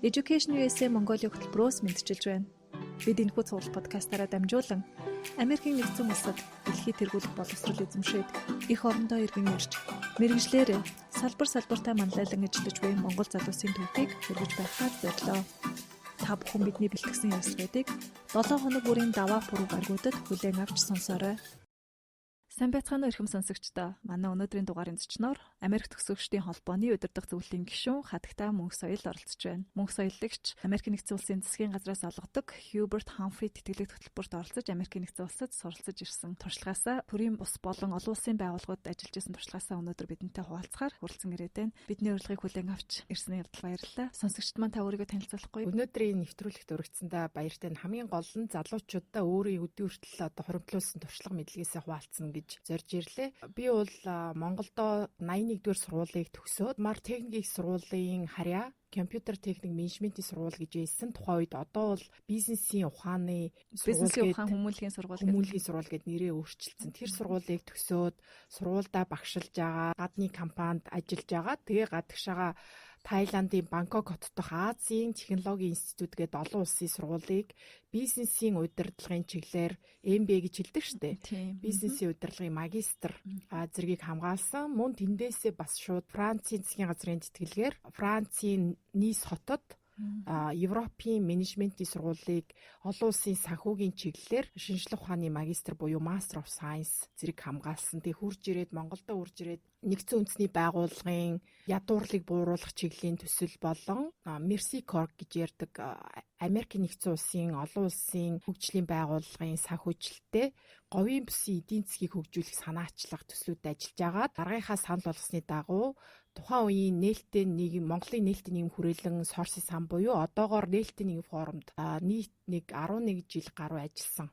Education USA Mongolia хөтөлбөрөөс мэндчилж байна. Бид энэхүү цуврал подкастаараа дамжуулан Америкийн нэгдсэн улсад дэлхийд тэргүүлэх боловсрол эзэмшээд эх орондоо эргэн ирж мэргэжлээр салбар салбартаа манлайлан ажиллаж буй Монгол залуусын түүхийг хүргэж байхаар зорилоо. Та бүхэн бидний бэлтгэсэн ярилцлагыг 7 хоног бүрийн даваа пүрэв гаригуудад хүлээн авч сонсоорой. Сайн байцгаана уу, эрхэм сонсогчдоо. Манай өнөөдрийн дугаарын зочноор Америк төгсөгчдийн холбооны удирдах зөвлөлийн гишүүн Хатагтай Мөнх Соёл оролцож байна. Мөнх Соёллагч Америк нэгдсэн улсын засгийн газраас олгодог Hubert Humphrey тэтгэлэг хөтөлбөрт оролцож, Америк нэгдсэн улсад суралцаж ирсэн туршлагаасаа, төрийн бус болон олон улсын байгууллагууд ажиллаж исэн туршлагаасаа өнөөдөр бидэнтэй хуваалцахаар хүрэлцэн ирээд байна. Бидний урилгыг хүлээн авч ирсний явдал баярлалаа. Сонсогчид маань, та өөрийгөө танилцуулахгүй? Өнөөдрийн нэвтрүүлэгт уригдсандаа баяртай. Хамгийн гол нь залуучуудаа өөрийн өдий хүртэл одоо хуримтлуулсан туршлага, мэдлэгээсээ хуваалцсан гэж зорж ирлээ. Би бол Монголдо 81-р сургуулийг төгсөөд Мар техникийн сургуулийн харьяа компьютер техник менежментийн сургууль гэж байсан тухайн үед, одоо бол бизнесийн ухааны бизнесийн ухаан хүмүүнлэгийн сургууль. Хүмүүнлэгийн сургууль гэд нэрээ өөрчилсөн. Тэр сургуулийг төгсөөд сургуульдаа багшилж байгаа, гадны компанид ажиллаж байгаа. Тэгээ гадагшаага Таиландын Бангкок хот дахь Азийн технологийн институт гэдэг олон улсын сургуулийг бизнесийн удирдлагын чиглэлээр MBA гэж хэлдэг штэ. Бизнесийн удирдлагын магистр зэргийг хамгаалсан. Мөн тэндээсээ бас шууд Францын засгийн газрын тэтгэлгээр Францын Нис хотод Европын менежментийн сургуулийг олон улсын санхүүгийн чиглэлээр шинжлэх ухааны магистр буюу Master of Science зэрэг хамгаалсан. Тэгээ хурж ирээд, Монголдо хурж ирээд нэгдсэн үндэсний байгууллагын ядуурлыг бууруулах чиглэлийн төсөл болон Mercy Corps гэж ярьдаг Америкийн нэгдсэн улсын олон улсын хөгжлийн байгууллагын санхүүжилттэй говийн бүсийн эдийн засгийг хөгжүүлэх санаачлах төслүүдэд ажиллаж байгаа. Даргынхаа санал болгосны дагуу тухайн үеийн нээлттэй нийгэм, Монголын нээлттэй нийгэм хүрээлэн Сорсын сан буюу одоогоор нээлттэй нийгэм форумд нийт нэг 11 жил гаруй ажилласан.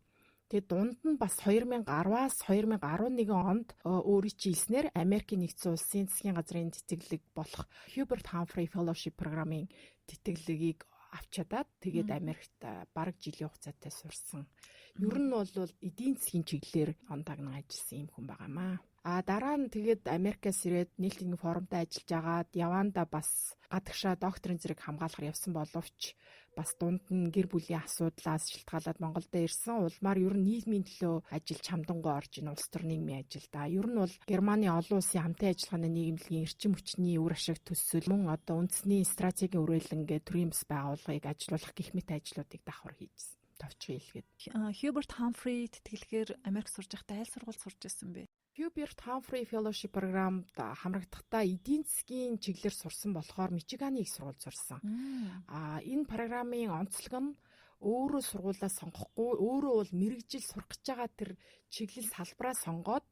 Тэгээд дунд нь бас 2010-аас 2011 онд өөрийн чинь хэлснээр Америкийн нэгдсэн улсын засгийн газрын тэтгэлэг болох Hubert Humphrey Fellowship програмын тэтгэлгийг авч чадаад, тэгээд Америкт бараг жилийн хугацаатай сурсан. Ер нь бол эдийн засгийн чиглэлээр он дагнан ажилласан юм хүн байгаамаа. А дараа нь тэгээд Америкаас ирээд нээлтийн форумтай ажиллаж агаад яванда бас гадагшаа докторын зэрэг хамгаалахар явсан боловч бас дунд нь гэр бүлийн асуудлаас шалтгаалаад Монголд ирсэн. Улмаар ер нь нийгмийн төлөө ажиллаж хамдангуй орж ийн улс төр нийгмийн ажилда. Ер нь бол Германы олон улсын хамтын ажиллагааны нийгэмлэгийн эрчим хүчний үр ашиг төсөл, мөн одоо үндэсний стратегийн үрээлэн гэх төрийн бас байгууллагыг ажилуулах гэх мэт ажлуудыг давхар хийжсэн, товчхон хэлгээд. Hubert Humphrey тэтгэлгээр Америк сурж байхдаа аль сургуульд сурж ирсэн бэ? Hubert Humphrey Fellowship програмд хамрагдахдаа эдийн засгийн чиглэлээр сурсан болохоор Мичиганы их сургуульд сурсан. А энэ програмын онцлог нь өөрөө сургуулаа сонгохгүй, өөрөө бол мэргэжил сурах гэж байгаа тэр чиглэл салбараа сонгоод,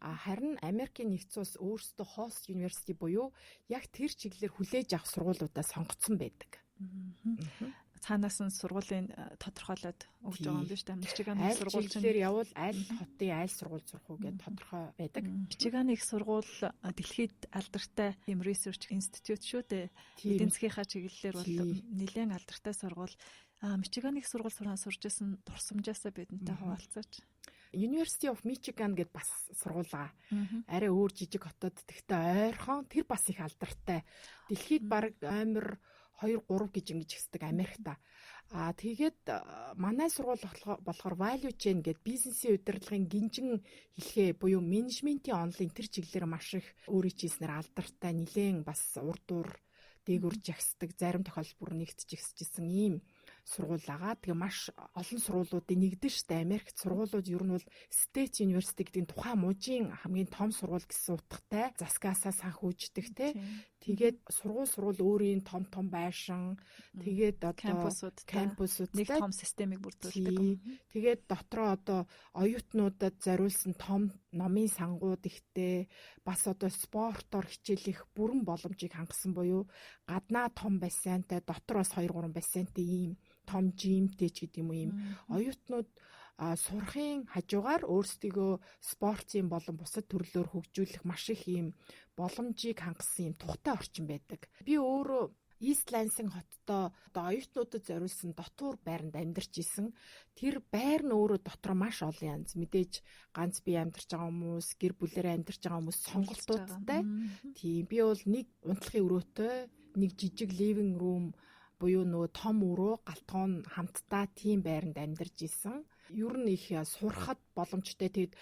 харин Америкийн нэгдсэн улс өөрсдөө host university буюу яг тэр чиглэлээр хүлээж авах сургуулиудаа сонгоцсон байдаг. Цаанаас нь сургуулийн тодорхойлоод өгж байгаа юм биш үү? Мичиганы их сургууль чинь явбал аль хотын аль сургууль сурах уу гэдээ тодорхой байдаг. Мичиганы их сургууль дэлхийд алдартай юм research institute шүү дээ. Эдийн засгийнхаа чиглэлээр бол нэлээд алдартай сургууль. Мичиганы их сургууль сурж исэн турсамжаасаа бидэнтэй хуваалцаач. University of Michigan гэдээ бас сургууль байгаа. Арай өөр жижиг хотод, тэгтээ ойрхон, тэр бас их алдартай. Дэлхийд баг номер 2 3 гэж ингэж хэсдэг Америкта. Аа, тэгээд манай сургууль болохоор value chain гэдэг бизнесийн удирдлагын гинжин хэлхээ буюу менежментийн онолын тэр чиглэлээр маш их өөрийн хийснээр алдартай, нилээн бас урдуур дээгүр жагсдаг, зарим тохиолдолд бүр нэгтж жагсажсэн ийм сургууль байгаа. Тэгээ маш олон сургуулиудын нэгдэн штэ. Америкт сургуулиуд ер нь бол State University гэдэг нь тухайн мужийн хамгийн том сургууль гэсэн утгатай, засгаасаа санхүүждэг те. Тэгээд сургууль сургууль өөрийн том том байшин, тэгээд одоо кампусууд кампусууд нэг том системийг бүрдүүлдэг. Тэгээд дотроо одоо оюутнуудад зориулсан том номын сангууд ихтэй, бас одоо спортоор хичээлэх бүрэн боломжийг хангасан буюу гаднаа том бассейнтай, дотор бас 2 3 бассейнтай ийм том gym тэй ч гэдэг юм уу, ийм оюутнууд сурахын хажуугаар өөрсдийгөө спортын болон бусад төрлөөр хөгжүүлэх маш их ийм боломжийг хангасан ийм тухтай орчин байдаг. Би өөрөө East Lansing хотдоо одоо оюутнуудад зориулсан дотуур байранд амьдарч исэн. Тэр байр нь өөрөө дотроо маш олон янз. Мэдээж ганц бие амьдарч байгаа хүмүүс, гэр бүлээрээ амьдарч байгаа хүмүүс сонголтуудтай. Тийм, би бол нэг унтлахын өрөөтэй, нэг жижиг living room буюу нөгөө том өрөө, гал тогоо нь хамтдаа тийм байранд амьдарч исэн. Ер нь их сурахад боломжтой. Тэгэд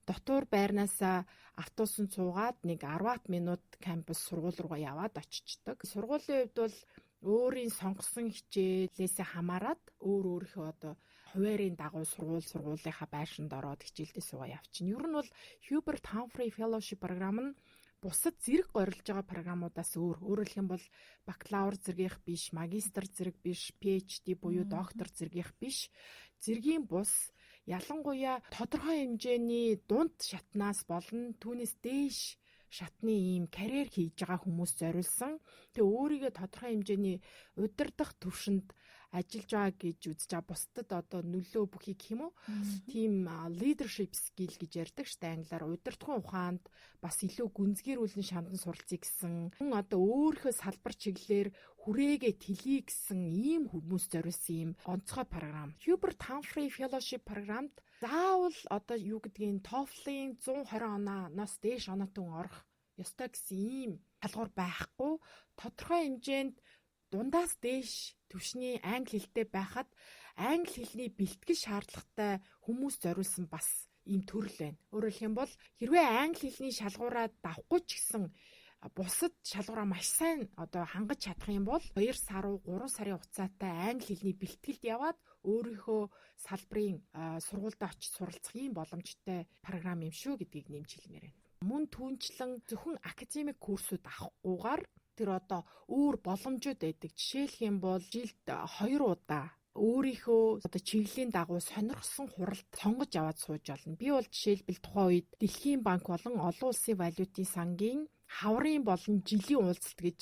дотуур байрнаасаа автобусанд суугаад нэг 10 минут кампус сургууль руугаа яваад очичдаг. Сургуулийн хувьд бол өөрийн сонгосон хичээлээсээ хамаарат өөр өөрийнхөө одоо хуваарийн дагуу сургуулийнхаа байшинд ороод хичээлдээ суугаа явчихна. Ер нь бол Hubert Humphrey Fellowship програм нь бусад зэрэг горилж байгаа програмуудаас өөр. Өөрөөр хэлэх юм бол бакалавр зэргийнх биш, магистр зэрэг биш, PhD буюу доктор зэргийнх биш. Зэргийн бус, ялангуяа тодорхой хэмжээний дунд шатнаас болон түүнээс дээш шатны ийм карьер хийж байгаа хүмүүс зориулсан. Тэгээ өөрийгөө тодорхой хэмжээний удирдах төвшөнд ажиллаж байгаа гэж үзэж байгаа, бусдад одоо нөлөө бүхий гэх юм уу? Тийм leadership skill гэж ярьдаг штэ англиар, удирдахын ухаанд бас илүү гүнзгийрүүлэн шандан суралцъя гэсэн. Мөн одоо өөрийнхөө салбар чиглэлээр хүрээгээ тэлье гэсэн ийм хүмүүс зориулсан ийм онцгой програм. Hubert Humphrey Fellowship програмд заавал одоо юу гэдгийг TOEFL-ийн 120 оноос дээш оноотой хүн орох ёстой гэсэн ийм шалгуур байхгүй. Тодорхой хэмжээнд дундаас дээш түвшний англи хэлтэй байхад англи хэлний бэлтгэл шаардлагатай хүмүүс зориулсан бас ийм төрөл байна. Өөрөөр хэлэх юм бол хэрвээ англи хэлний шалгуураа давхгүй ч гэсэн бусад шалгуураа маш сайн одоо хангаж чадах юм бол 2 сар уу, 3 сарын хугацаатай англи хэлний бэлтгэлд яваад өөрийнхөө салбарын сургуульд очиж суралцах ийм боломжтой програм юм шүү гэдгийг нэмж хэлмээр байна. Мөн түүнчлэн зөвхөн академик курсүүд авахгүйгээр тэр одоо өөр боломжууд байдаг. Жишээлх юм бол жилд 2 удаа өөрийнхөө одоо чиглэлийн дагуу сонирхсон хуралд сонгож аваад сууж болно. Би бол жишээлбэл тухайн үед Дэлхийн банк болон олон улсын валютын сангийн хаврын болон жилийн уулзалт гэж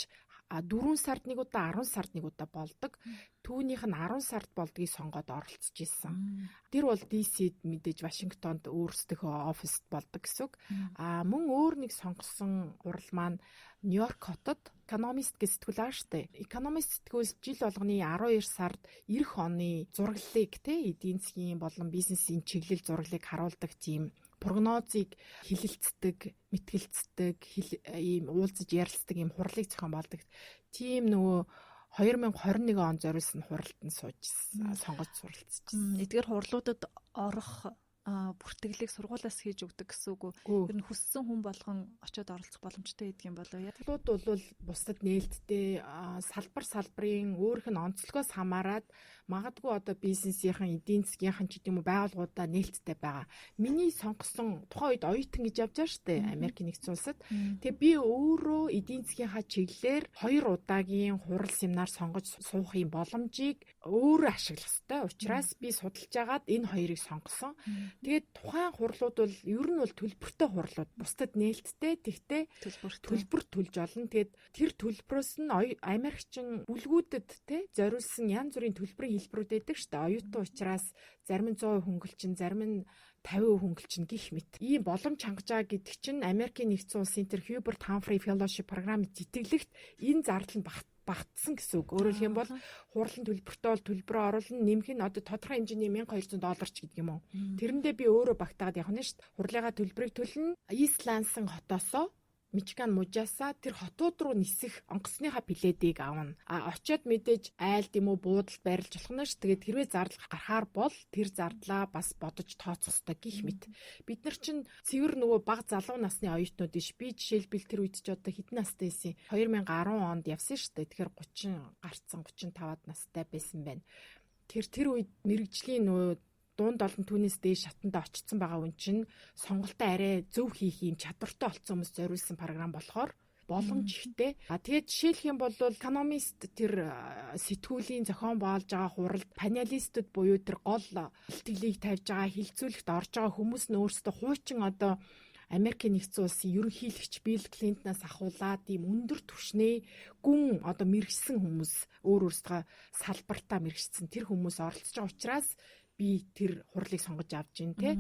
4 сард нэг удаа, 10 сард нэг удаа болдог. Түүнийх нь 10 сард болдгийг сонгоод оролцож исэн. Тэр бол DC-д, мэдээж Вашингтонд өөрсдийнхөө оффист болдог гэсэн үг. А мөн өөр нэг сонгосон хурал маань Нью-Йорк хотод Economist гэж сэтгүүл байгаа штэ. Economist сэтгүүл жил болгоны 12 сард ирэх оны зураглалыг, те, эдийн засгийн болон бизнесийн чиглэл зураглалыг харуулдаг тийм прогнозыг хэлэлцдэг, мэтгэлцдэг, ийм уулзаж ярилцдаг ийм хурлыг зохион байгуулдаг. Тийм нөгөө 2021 он зориулсан хуралд нь сууж сонгож суралцчихсан. Эдгээр хурлуудад орох бүртгэлийг сургуулиас хийж өгдөг гэсэн үг үү? Ер нь хүссэн хүн болгон очиод оролцох боломжтой гэдэг юм болов уу? Хурлууд бол бусдад нээлттэй, салбар салбарын өөрийнх нь онцлогоос хамаарат магадгүй одоо бизнесийнхэн, эдийн засгийнхан ч гэдэг юм уу, байгууллагуудаа нээлттэй байгаа. Миний сонгосон, тухайн үед оюутан гэж явж байгаа шүү дээ Америкийн нэгдсэн улсад. Тэгээ би өөрөө эдийн засгийнхаа чиглэлээр хоёр удаагийн хурал семинар сонгож суух юм боломжийг өөрөө ашиглах ёстой. Учраас би судалж агаад энэ хоёрыг сонгосон. Тэгээд тухайн хурлууд бол ер нь бол төлбөртэй хурлууд. Бусдад нээлттэй. Тэгтээ төлбөр төлж олно. Тэгээд тэр төлбөрөөс нь Америкчин бүлгүүдэд те зориулсан янз бүрийн төлбөрийн хэлбэрүүд байдаг шүү дээ. Оюутан учраас зарим нь 100% хөнгөлчин, зарим нь 50% хөнгөлчин гих мэт. Ийм боломж хангаж байгаа гэдэг чинь Америкийн нэгдсэн улсын тэр Hubert Humphrey Fellowship програм тэтгэлэгт энэ зардал нь багтсан гэсэн үг. Өөрөөр хэлэх юм бол хурлын төлбөртөө бол төлбөрөө оруулна, нэмэх нь одоо тодорхой хэмжээний 1200 доллар ч гэдэг юм уу. Тэрэндээ би өөрөө багтаагаад явах нь шүү дээ. Хурлынхаа төлбөрийг төлнө. East Lansing хотоосоо, Мичиган мужаасаа тэр хотууд руу нисэх онгоцныхаа билетийг авна. А очиод мэдээж айлд юм уу, буудалд байрлаж болох нь ш. Тэгээд хэрвээ зардал гарахаар бол тэр зардлаа бас бодож тооцох ёстой гих мэт. Бид нар чинь цэвэр нөгөө бага залуу насны оюутнууд биш. Би жишээлбэл тэр үед ч одоо хэдэн настай байсан? 2010 онд явсан шүү дээ. Тэгэхээр 30 гарцсан, 35-аад настай байсан байна. Тэр үед мэргэжлийн нөгөө дунд олон түүнээс дээш шатанда очсон байгаа хүн чинь сонголтоо арай зөв хийх юм чадвартай болсон хүмүүс зориулсан програм болохоор боломж ихтэй. А тэгээд жишээлх юм бол Economist тэр сэтгүүлийн зохион байгуулж байгаа хуралд панелистүүд буюу тэр гол илтгэлийг тавьж байгаа, хэлэлцүүлэгт орж байгаа хүмүүс нь өөрсдөө хуучин одоо Америкийн нэгдсэн улсын ерөнхийлөгч Билл Клинтонаас ахуулаад ийм өндөр түвшний гүн одоо мэргэшсэн хүмүүс, өөр өөрсдөө салбартаа мэргэшсэн тэр хүмүүс оролцож байгаа учраас би тэр хурлыг сонгож авч байна те.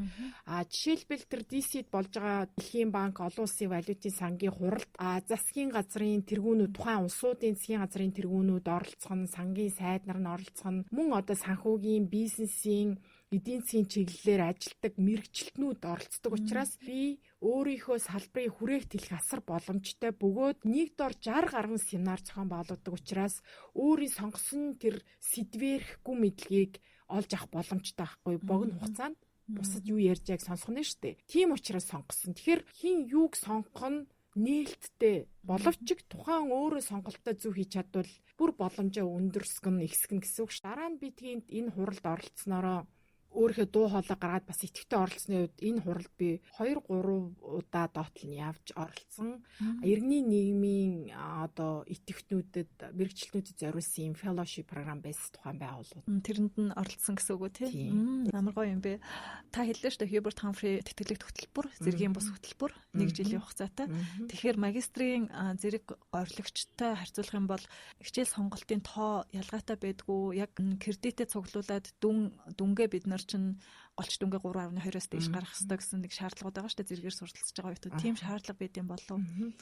А жишээлбэл тэр DC-д болж байгаа Дэлхийн банк, олон улсын валютын сангийн хуралд засгийн газрын тэргүүнүүд, тухайн улсуудын засгийн газрын тэргүүнүүд оролцох нь, сангийн сайд нар нь оролцох нь, мөн одоо санхүүгийн, бизнесийн, эдийн засгийн чиглэлээр ажилладаг мэргэжилтнүүд оролцдог учраас би Өөрийнхөө салбарын хүрээх тэлэх асар боломжтой бөгөөд нэг дор 60 гаруй семинар зохион байгуулдаг учраас өөрийн сонгосон тэр сэдвэрх гүн мэдлэгийг олж авах боломжтой байхгүй, богино хугацаанд бусад юу ярьж байгааг сонсох нь шүү дээ. Тийм учраас сонгосон. Тэгэхээр хэн юуг сонгох нь нээлттэй боловч тухайн өөрөө сонголтоо зөв хийж чадвал бүр боломжоо өндөрсгөн, ихсгэн гэсэн үг ш. Дараа нь би тиймд энэ хуралд оролцсноороо өөрийнхөө дуу хоолой гаргаад бас идэвхтэй оролцсны хувьд энэ хуралд би 2 3 удаа доотлол нь явж оролцсон. Иргэний нийгмийн одоо идэвхтнүүдэд, мэргэжилтнүүдэд зориулсан юм fellowship програм байсан тухайн байгууллагууд. Тэрэнд нь оролцсон гэсэн үг үү, тий? Ямар гоё юм бэ. Та хэллээ шүү дээ, Hubert Humphrey тэтгэлэг хөтөлбөр, зэргийн бус хөтөлбөр, нэг жилийн хугацаатай. Тэгэхээр магистрийн зэрэг горилогчтой харьцуулах юм бол хичээл сонголтын тоо ялгаатай байдгүй, яг кредитэд цуглуулад дүнгээ бид нар чинь голч дүнгээ 3.2-оос дээш гарах хэрэгтэй гэсэн нэг шаардлагууд байгаа шүү дээ, зэрэгээр сурталчилж байгаа үед. Тийм шаардлага байд юм болов уу?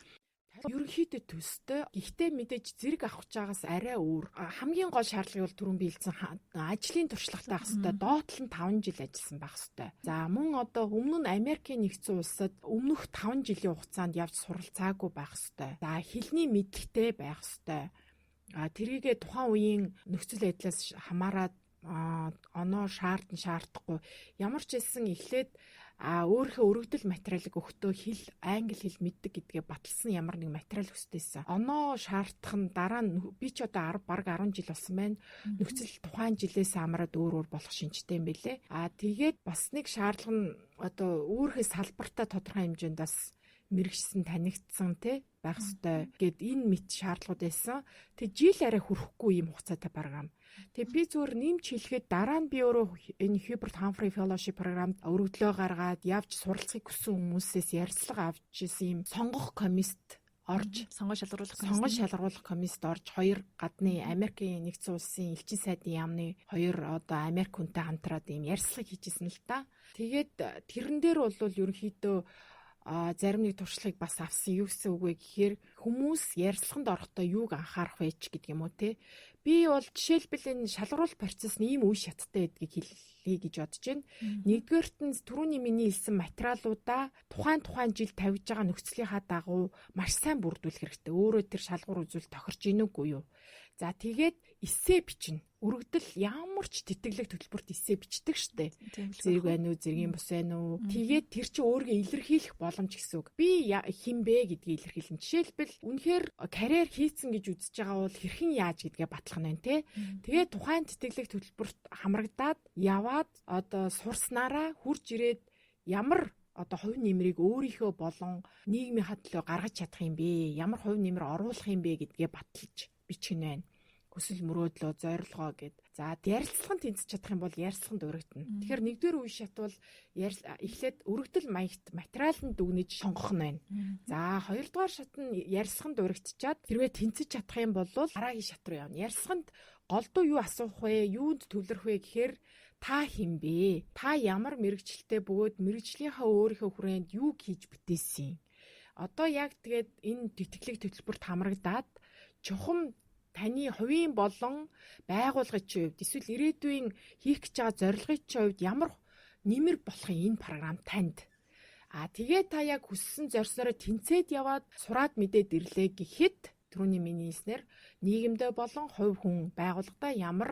Ерөнхийдөө төстэй. Гэхдээ мэдээж зэрэг авах чаагаас арай өөр. Хамгийн гол шаардлагыг бол түрүүн биелсэн ажлын туршлагатай байх хэрэгтэй. Доотлол нь 5 жил ажилласан байх хэрэгтэй. За, мөн одоо өмнө нь Америкийн нэгдсэн улсад өмнөх 5 жилийн хугацаанд явж суралцаагүй байх хэрэгтэй. За, хэлний мэдлэгтэй байх хэрэгтэй. А тэрийгээ тухайн үеийн нөхцөл байдлаас хамаарат оноо шаардна, шаардахгүй, ямар ч хэлсэн эхлээд өөрийнхөө өргөдөл материалыг өгтөө хэл, англи хэл мэддэг гэдгээ баталсан ямар нэг материал өстэйсэн. Оноо шаардах нь дараа нь би ч одоо 10, бараг 10 жил болсон байна. Нөхцөл тухайн жилээс амраад өөр өөр болох шинжтэй юм бэлээ. Тэгээд бас нэг шаардлага нь одоо өөрийнхөө салбартаа тодорхой хэмжээнд бас мэргэжсэн, танигдсан те байх ёстой гэд энэ мэт шаардлагууд байсан. Тэг жил арай хүрэхгүй юм хугацаатай програм. Тэгээ би зүгээр нэмж хэлэхэд дараа нь би өөрөө энэ Hubert Humphrey Fellowship програмд өргөдлөө гаргаад явж суралцахыг хүссэн хүмүүсээс ярилцлага авч исэн юм сонгох комист орж сонгон шалгаруулах сонгон шалгаруулах комист орж, хоёр гадны Америкийн нэгдсэн улсын элчин сайдын яамны хоёр одоо Америк хүнтэй хамтраад ийм ярилцлага хийжсэн л та. Тэгээд тэрэн дээр бол ерөнхийдөө зарим нэг туршлагыг бас авсан. Юу гэсэн үг вэ гэхээр хүмүүс ярилцлаганд орохдоо юуг анхаарах вэ ч гэдэг юм уу, те. Би бол жишээлбэл энэ шалгаруулах процесс нь ийм үе шаттай байдгийг хэлье гэж бодож байна. Нэгдүгээрт нь түрүүний миний хэлсэн материалуудаа тухайн тухайн жил тавьж байгаа нөхцөлийнхаа дагуу маш сайн бүрдүүлэх хэрэгтэй. Өөрөө тэр шалгуур үзүүл тохирч ийнүгүй юу? За, тэгээд эссе бичнэ. Өргөдөл ямар ч тэтгэлэг төлбөрт эссе бичдэг штэ. Зэрэг байна уу, зэргийн бус байна уу? Тэгээд тэр чинь өөрийгөө илэрхийлэх боломж гэсэн үг. Би хэн бэ гэдгийг илэрхийлнэ. Жишээлбэл, үнэхээр карьер хийцэн гэж үзэж байгаа бол хэрхэн яаж гэдгээ батлах нь байна те. Тэгээд тухайн тэтгэлэг төлбөрт хамрагдаад яваад одоо сурснараа хурж ирээд ямар одоо хувь нэмрийг өөрийнхөө болон нийгмийнхаа төлөө гаргаж чадах юм бэ? Ямар хувь нэмэр оруулах юм бэ гэдгээ баталж бичих нь байна, хүсэл мөрөөдлөө, зорилгоо гэд. За, ярилцлаганд тэнцэж чадах юм бол ярилцлаганд өргөднө. Тэгэхээр нэгдүгээр үе шат бол эхлээд өргөдөл маягт материал нь дүгнэж сонгох нь байна. За, хоёрдугаар шат нь ярилцлаганд өргөдчихэд хэрвээ тэнцэж чадах юм бол дараагийн шат руу явна. Ярилцлаганд голдуу юу асуух вэ? Юунд төвлөрөх вэ гэхээр та хэн бэ? Та ямар мэргэжилтэй бөгөөд мэргэжлийнхаа өөрийнхөө хүрээнд юу хийж бүтээсэн? Одоо яг тэгээд энэ тэтгэлэг төлбөрт хамрагдаад чухам таны хувийн болон байгууллагын чинь хувьд эсвэл ирээдүйн хийх гэж байгаа зорилгын чинь хувьд ямар нэмэр болох юм энэ програм танд? А тэгээ та яг хүссэн зорьсноороо тэнцээд яваад сураад мэдээд ирлээ гэхэд түрүүний миний хэлснээр нийгэмдээ болон хувь хүн, байгууллагадаа ямар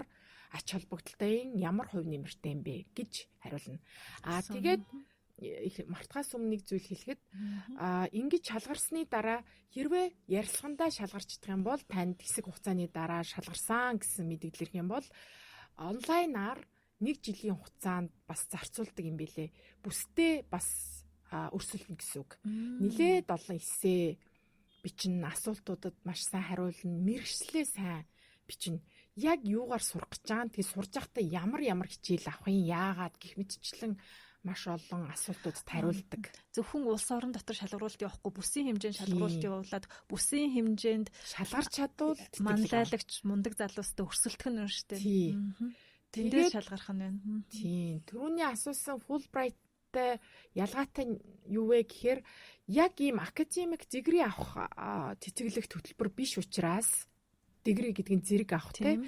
ач холбогдолтой юм, ямар хувь нэмэртэй юм бэ гэж хариулна. А тэгээд мартахаас өмнө нэг зүйл хэлэхэд ингэж шалгарсны дараа хэрвээ ярилцлагандаа шалгарч чадах юм бол, танд хэсэг хугацааны дараа шалгарсан гэсэн мэдээлэл ирэх юм бол онлайнаар нэг жилийн хугацаанд бас зарцуулдаг юм бэлээ. Бүсдээ бас өрсөлдөнө гэсэн үг. Нилээд олон эссе бичнэ, асуултуудад маш сайн хариулна, мэргэжлээ сайн бичнэ. Яг юугаар сурах гэж байгаа нь, тэгээ сурж байхдаа ямар ямар хичээл авах юм, яагаад гэх мэтчлэн маш олон асуултуудад хариулдаг. Зөвхөн улс орон дотор шалгаруулалт явахгүй, бүсийн хэмжээнд шалгаруулалт явуулаад бүсийн хэмжээнд шалгарч чадвал манлайлагч мундаг залуустай өрсөлдөх нь шүү дээ. Тэндээс шалгарах нь байна. Тийм. Түрүүний асуусан Fulbright-тай ялгаатай юу вэ гэхээр яг ийм академик degree авах тэтгэлэгт хөтөлбөр биш учраас, degree гэдэг нь зэрэг авах те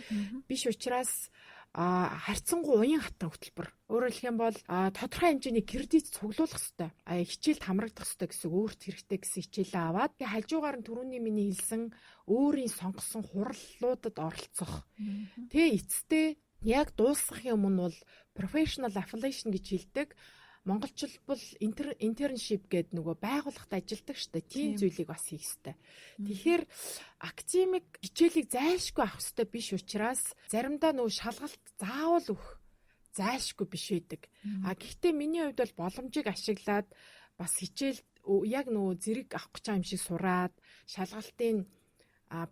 биш учраас Харьцангуй уян хатан хөтөлбөр. Өөрөөр хэлэх юм бол тодорхой хэмжээний кредит цуглуулах хэрэгтэй. Хичээлд хамрагдах хэрэгтэй гэсэн, өөрт хэрэгтэй гэсэн хичээлээ аваад тэгээ хажуугаар нь түрүүний миний хэлсэн өөрийн сонгосон хурлуудад оролцох. Тэгээ эцэстээ яг дуусгахын өмнө бол professional affiliation гэж хэлдэг. Монголчилбол internship гэдэг нөгөө байгууллагад ажилладаг штэ, тийм зүйлийг бас хийх ёстой. Тэгэхээр академик хичээлийг зайлшгүй авах ёстой биш учраас заримдаа нөгөө шалгалт заавал өгөх зайлшгүй биш байдаг. А гэхдээ миний хувьд бол боломжийг ашиглаад бас хичээл яг нөгөө зэрэг авах гэж байгаа юм шиг сураад, шалгалтын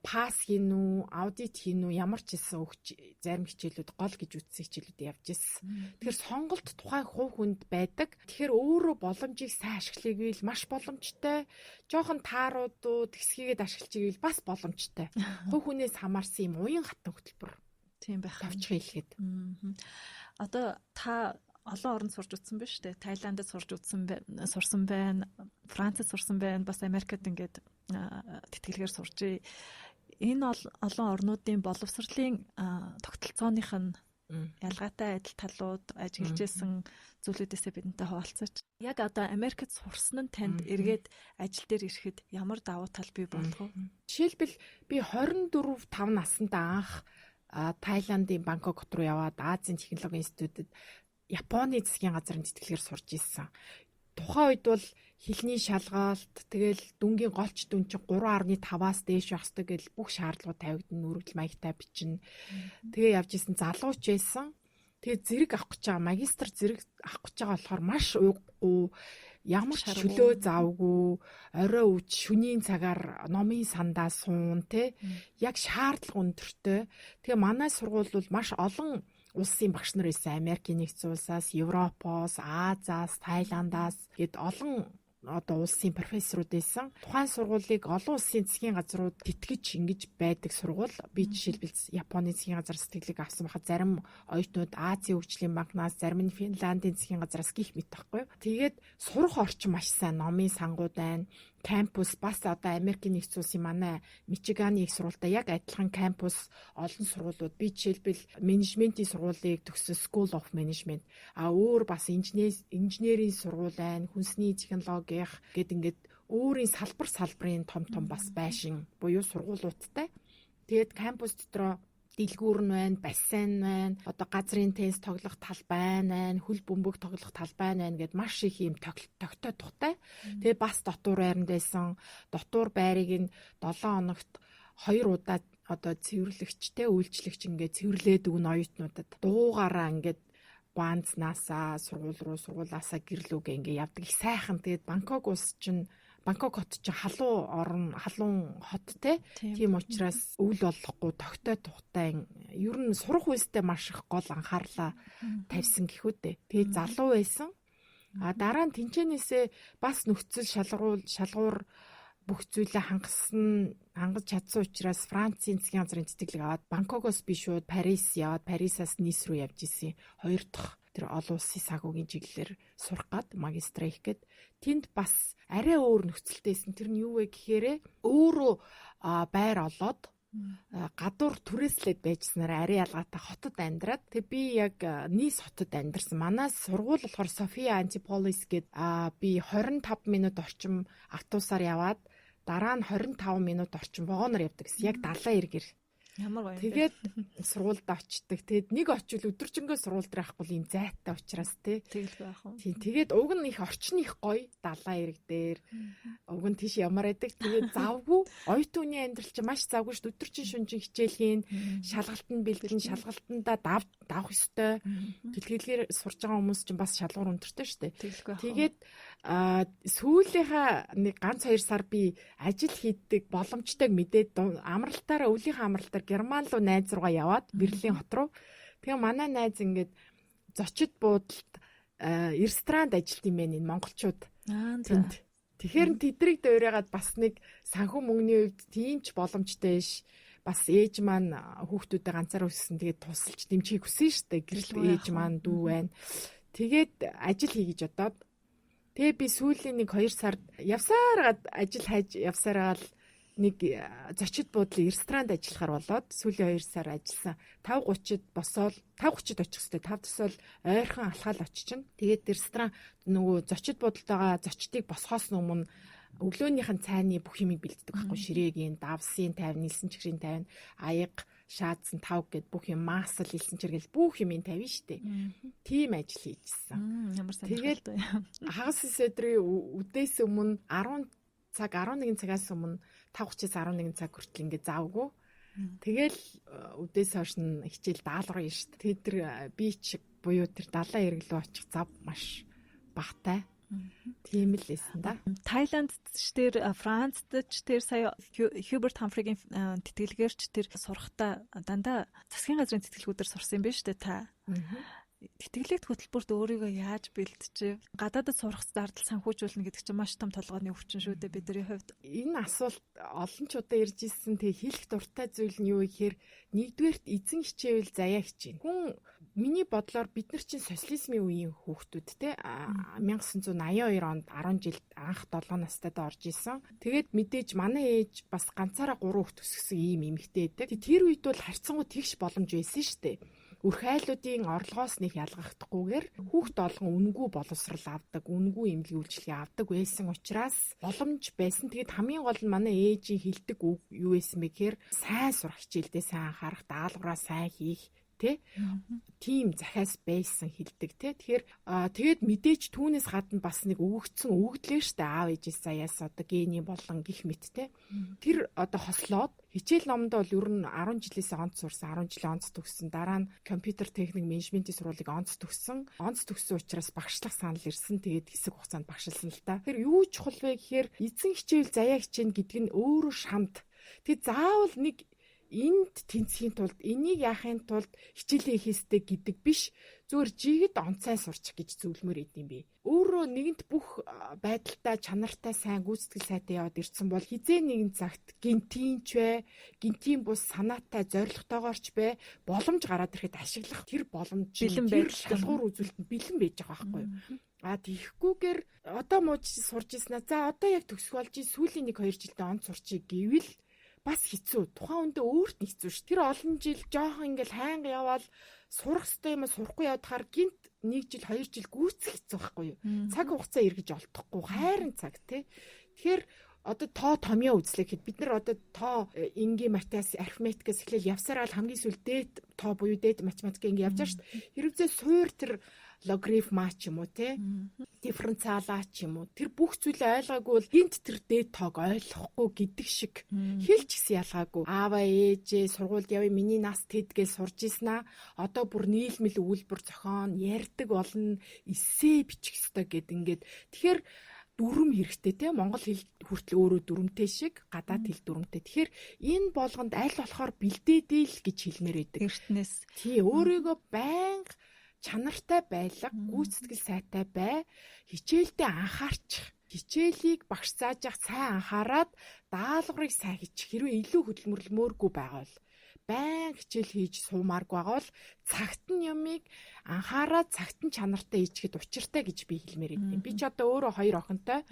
pass хийн үү, аудит хийн үү, ямар ч хэлсэн өгч зарим хичээлүүд, гол гэж үзсэн хичээлүүд явж ирсэн. Тэгэхээр сонголт тухайн хувь хүнд байдаг. Тэгэхээр өөрөө боломжийг сайн ашиглахыг маш боломжтой. Жоохон тааруудуу тэгсхийгээд ашиглаж ивэл бас боломжтой. Хувь хүнээс хамаарсан юм уян хатан хөтөлбөр. Тийм байх. Товчхон хэлэхэд. Одоо та олон оронд сурч үзсэн байна шүү дээ. Таиландд сурч үзсэн, сурсан байна, Францад сурсан байна, бас Америкт ингээд тэтгэлгээр сурч. Энэ олон орнуудын боловсролын тогтолцооных нь ялгаатай адил талууд, ажиглаж исэн зүйлүүдээсээ бидэнтэй хуваалцаач. Яг одоо Америкт сурсан нь танд эргээд ажил дээр ирэхэд ямар давуу тал бий болох вэ? Жишээлбэл, би 24 5 наснда анх Таиландын Бангкок хот руу яваад Азийн технологийн институтэд Японы засгийн газрын тэтгэлгээр сурч ирсэн. Тухайн үед бол хэлний шалгалт, тэгэл дүнгийн голч дүн чинь 3.5-аас дээш байх хэрэгтэй гэл бүх шаардлагууд тавигдана, өргөдөл маягтай бичнэ. Тэгээ явж исэн, залууч байсан. Тэгээ зэрэг авах гэж байгаа, магистр зэрэг авах гэж байгаа болохоор маш уйггүй, ямар ч чөлөө завгүй, орой үуч шөнийн цагаар номын сандаа суун те, яг шаардлага өндөртэй. Тэгээ манай сургууль бол маш олон улсын багш нар байсан. Америкийн нэгдсэн улсаас, Европоос, Азиас, Таиландаас гэд олон одоо улсын профессорууд байсан. Тухайн сургуулийг олон улсын засгийн газрууд тэтгэж ингэж байдаг сургууль. Би жишээлбэл Японы засгийн газар тэтгэлэг авсан байхад зарим оюутнууд Азийн хөгжлийн банкнаас, зарим нь Финландын засгийн газараас гих мэт байхгүй юу. Тэгээд сурах орчин маш сайн, номын сангууд байна. Кампус бас одоо Америкийн нэгдсэн улсын манай Мичиганы их сургуультай яг адилхан кампус, олон сургуулиуд. Би жишээлбэл менежментийн сургуулийг төгссөн, School of Management. А өөр бас инженерийн сургууль байна, хүнсний технологих гэд ингээд өөрийн салбар салбарын том том бас байшин буюу сургуулиудтай. Тэгээд кампус дотроо дэлгүүр нь байна, бассейн байна, одоо газрын теннис тоглох талбай байна, хөл бөмбөг тоглох талбай байна гэд маш их юм тогтой тухтай. Тэгээ бас дотуур байранд байсан. Дотуур байрыг нь 7 хоногт 2 удаа одоо цэвэрлэгчтэй үйлчлэгч ингээд цэвэрлээд өгнө оюутнуудад. Дуугаараа ингээд Гуанцнаасаа сургууль руу, сургуулаасаа гэрлүүгээ ингээ явдаг. Их сайхан. Тэгээд Бангкок улс чинь, Бангкок хот чинь халуун орн, халуун хот те. Тийм учраас өвөл болохгүй, тогтой тухтай, ер нь сурах үйлстэй маш их гол анхаарлаа тавьсан гэхүү дээ. Тэгээд залуу байсан. А дараа нь тэнчэнээсээ бас нөхцөл шалгуур бүх зүйлээ хангаж чадсан учраас Францын засгийн газрын тэтгэлэг аваад Бангкокоос би шууд Парис яваад, Парисаас Нис рүү явж исэн. Хоёр дахь тэр олон улсын санхүүгийн чиглэлээр сурах гад, магистра хийх гээд. Тэнд бас арай өөр нөхцөлтэйсэн. Тэр нь юу вэ гэхээр өөрөө байр олоод гадуур түрээслээд байжснараа арай ялгаатай хотод амьдраад, тэг би яг Нис хотод амьдарсан. Манай сургууль болохоор София Антиполис гээд би 25 минут орчим автобусаар яваад, дараа нь 25 минут орчим вагоноор явдаг гэсэн. Яг далайн эргээр. Ямар гоё юм бэ? Тэгээд сургуульд очдог. Тэгээд нэг очивол өдөржингөө сургууль дээр байхгүй юм зайтай учраас тий. Тэгэлгүй яах вэ? Тийм. Тэгээд уг нь их орчин их гоё далайн эрэг дээр. Уг нь тийш ямар байдаг. Тэгээд завгүй оюутны амьдрал чинь маш завгүй шүү дээ. Өдөржин шүнжин хичээл хийн, шалгалтанд бэлтгэн, шалгалтандаа давах ёстой. Тэтгэлгээр сурж байгаа хүмүүс чинь бас шалгуур өндөртэй шүү дээ. Тэгэлгүй яах вэ? Тэгээд сүүлийнхаа нэг ганц 2 сар би ажил хийдэг боломжтойг мэдээд амралтаараа, өвлийнхээ амралтаар Герман руу найз руугаа яваад, Берлин хот руу. Тэгээ манай найз ингээд зочид буудалд, ресторанд ажилт юм байна энэ монголчууд. Тэнд. Тэгэхээр тэдрийг дуурайгаад бас нэг санхүү мөнгөний хувьд тийм ч боломжтой биш. Бас ээж маань хүүхдүүдэд ганцаар өссөн. Тэгээд тусалж дэмжихийг хүсэн шүү дээ. Гэрэл ээж маань дүү байна. Тэгээд ажил хий гэж бодоод тэгээ би сүүлийн нэг 2 сард явсаар гад ажил хайж явсараа л Нэг зочид буудлын ресторанд ажиллахаар болоод сүүлийн 2 сар ажилласан. 5:30-д босоод 5:30-д очих хэвээр 5 тосол ойрхон алхаал очичин. Тэгээд ресторан нөгөө зочид буудалд байгаа зочдыг босхоос өмнө өглөөнийх нь цайны бүх юмыг бэлддэг байхгүй, ширээгийн, давсын 50, нэлсэн чихрийн 50, аяга, шаадсан тав гэд бүх юм, масл, элсэн чиргэл бүх юмын тавина штэ. Тийм ажил хийжсэн. Ямар сонирхолтой. Хагас өдрийн үдээс өмнө 10 цаг 11 цагаас өмнө 5:30-аас 11 цаг хүртэл ингээ завгүй. Тэгэл үдээс хойш нь хичээл даалгавар юм штэ. Тэгээд тэр beach буюу тэр далайн эрэг лүү очих зав маш багатай. Тийм л байсан да. Таиланд ч тэр, Францд ч тэр сая Хьюберт Хамфригийн тэтгэлгээр ч тэр сурахтаа дандаа засгийн газрын тэтгэлгүүдээр сурсан юм байна шүү дээ та. Тэтгэлэгт хөтөлбөрт өөрийгөө яаж бэлджээ? Гадаадад сурах зардал санхүүжүүлнэ гэдэг чинь маш том толгойн өвчин шүү дээ бидний хувьд. Энэ асуулт олон ч удаа ирж ирсэн. Тэгээ хэлэх дуртай зүйл нь юу гэхээр нэгдүгээрт эзэн хичээвэл заяа хичээнэ. Хүн миний бодлоор бид нар чинь социализмын үеийн хүүхдүүд те, 1982 онд 10 жил анх 7 настайд орж исэн. Тэгээд мэдээж манай ээж бас ганцаараа 3 хүүхд өсгөсөн ийм эмэгтэй байдаг. Тэр үед бол харьцангуй тэгш боломж байсан шүү дээ. Өрх айлуудын орлогоос нэг ялгахдахгүйгээр хүүхд олгон үнэгүй боловсрал авдаг, үнэгүй эмнэлгийн үйлчилгээ авдаг байсан учраас боломж байсан. Тэгээд хамгийн гол нь манай ээжийн хэлдэг үг юу байсан бэ гэхээр сайн сурах, хичээлдээ сайн анхаарах, даалгавраа сайн хийх тэ, тийм захиас байсан хэлдэг тэ. Тэгэхээр тэгээд мэдээж түүнээс гадна бас нэг өгөгдсөн өгөгдлээ штэ, аав ээжээс заяас одоо гений болон гих мэт тэ. Тэр одоо хослоод хичээл номдоо бол ер нь 10 жилээс онц сурсан, 10 жилийн онц төгссөн. Дараа нь компьютер техник менежментийн сургуулийг онц төгссөн. Онц төгссөн учраас багшлах санал ирсэн. Тэгээд хэсэг хугацаанд багшилсан л та. Тэр юу чухал вэ гэхээр эзэн хичээл заяа хичээнэ гэдэг нь өөрөө шамд. Тэгээд заавал нэг энд тэнцхийн тулд, энийг яахын тулд хичээлээ хийх ёстой гэдэг биш. Зүгээр жигэд онцай сурчих гэж зөвлөмөр идэм би. Өөрөө нэгэнт бүх байдалтай, чанартай, сайн гүйцэтгэл сайтай яваад ирсэн бол хизээ нэгэн цагт гинтийн ч бай, гинтийн бус санаатай зорилготойгоор ч бай, боломж гараад ирэхэд ашиглах тэр боломж, бэлэн тэр шалгуур үзүүлэлт нь бэлэн байж байгаа байхгүй юу? А тийхгүйгээр одоо мууч сурж ирсэн аа. За одоо яг төгсөх болж сүүлийн 1-2 жилдээ онц сурчий гэвэл бас хэцүү. Тухайн үндэ өөрт нь хэцүү ш. Тэр олон жил жоохон ингээл хайнга яваал сурах ёстой юм сурахгүй явахаар гинт 1 жил 2 жил гүйцэх хэцүү байхгүй юу? Цаг хугацаа эргэж олдохгүй хайрын цаг тий. Тэгэхээр одоо тоо томьёо үзлээ гэхэд бид нар одоо тоо энгийн математикаас, арифметикээс эхлээл явсараа л хамгийн сүүл дээд тоо буюу дээд математик ингэ явж байгаа шүү дээ. Хэрвээ суур тэр логарифма ч юм уу те, дифференциалаа ч юм уу, тэр бүх зүйлээ ойлгоогүй бол гинт тэр дээд тоог ойлгохгүй гэдэг шиг хэл ч гэсэн ялгаагүй. Аава ээжээ сургуульд явъя, миний нас тэд гэж сурж ийсэн аа. Одоо бүр нийлмэл өгүүлбэр зохион ярьдаг болно, эссе бичих ёстой гэд ингээд тэгэхээр дүрм хэрэгтэй те. Монгол хэл хүртэл өөрөө дүрмтэй шиг гадаад хэл дүрмтэй. Тэгэхээр энэ болгонд аль болохоор бэлдээдэй л гэж хэлмээр байдаг. Эртнээс. Тий, өөрийгөө байнга чанартай байлга, гүйцэтгэл сайтай бай, хичээлдээ анхаарчих. Хичээлийг багш зааж явах сайн анхаарад даалгаврыг сайн хийчих. Хэрвээ илүү хөдөлмөрлөмөөргүй байгаа бол байн хичээл хийж суумааргүй байгаа бол цагт нь юмыг анхаараад цагт нь чанартай хийчихэд учиртай гэж би хэлмээр байд. Би ч одоо өөрөө хоёр охинтой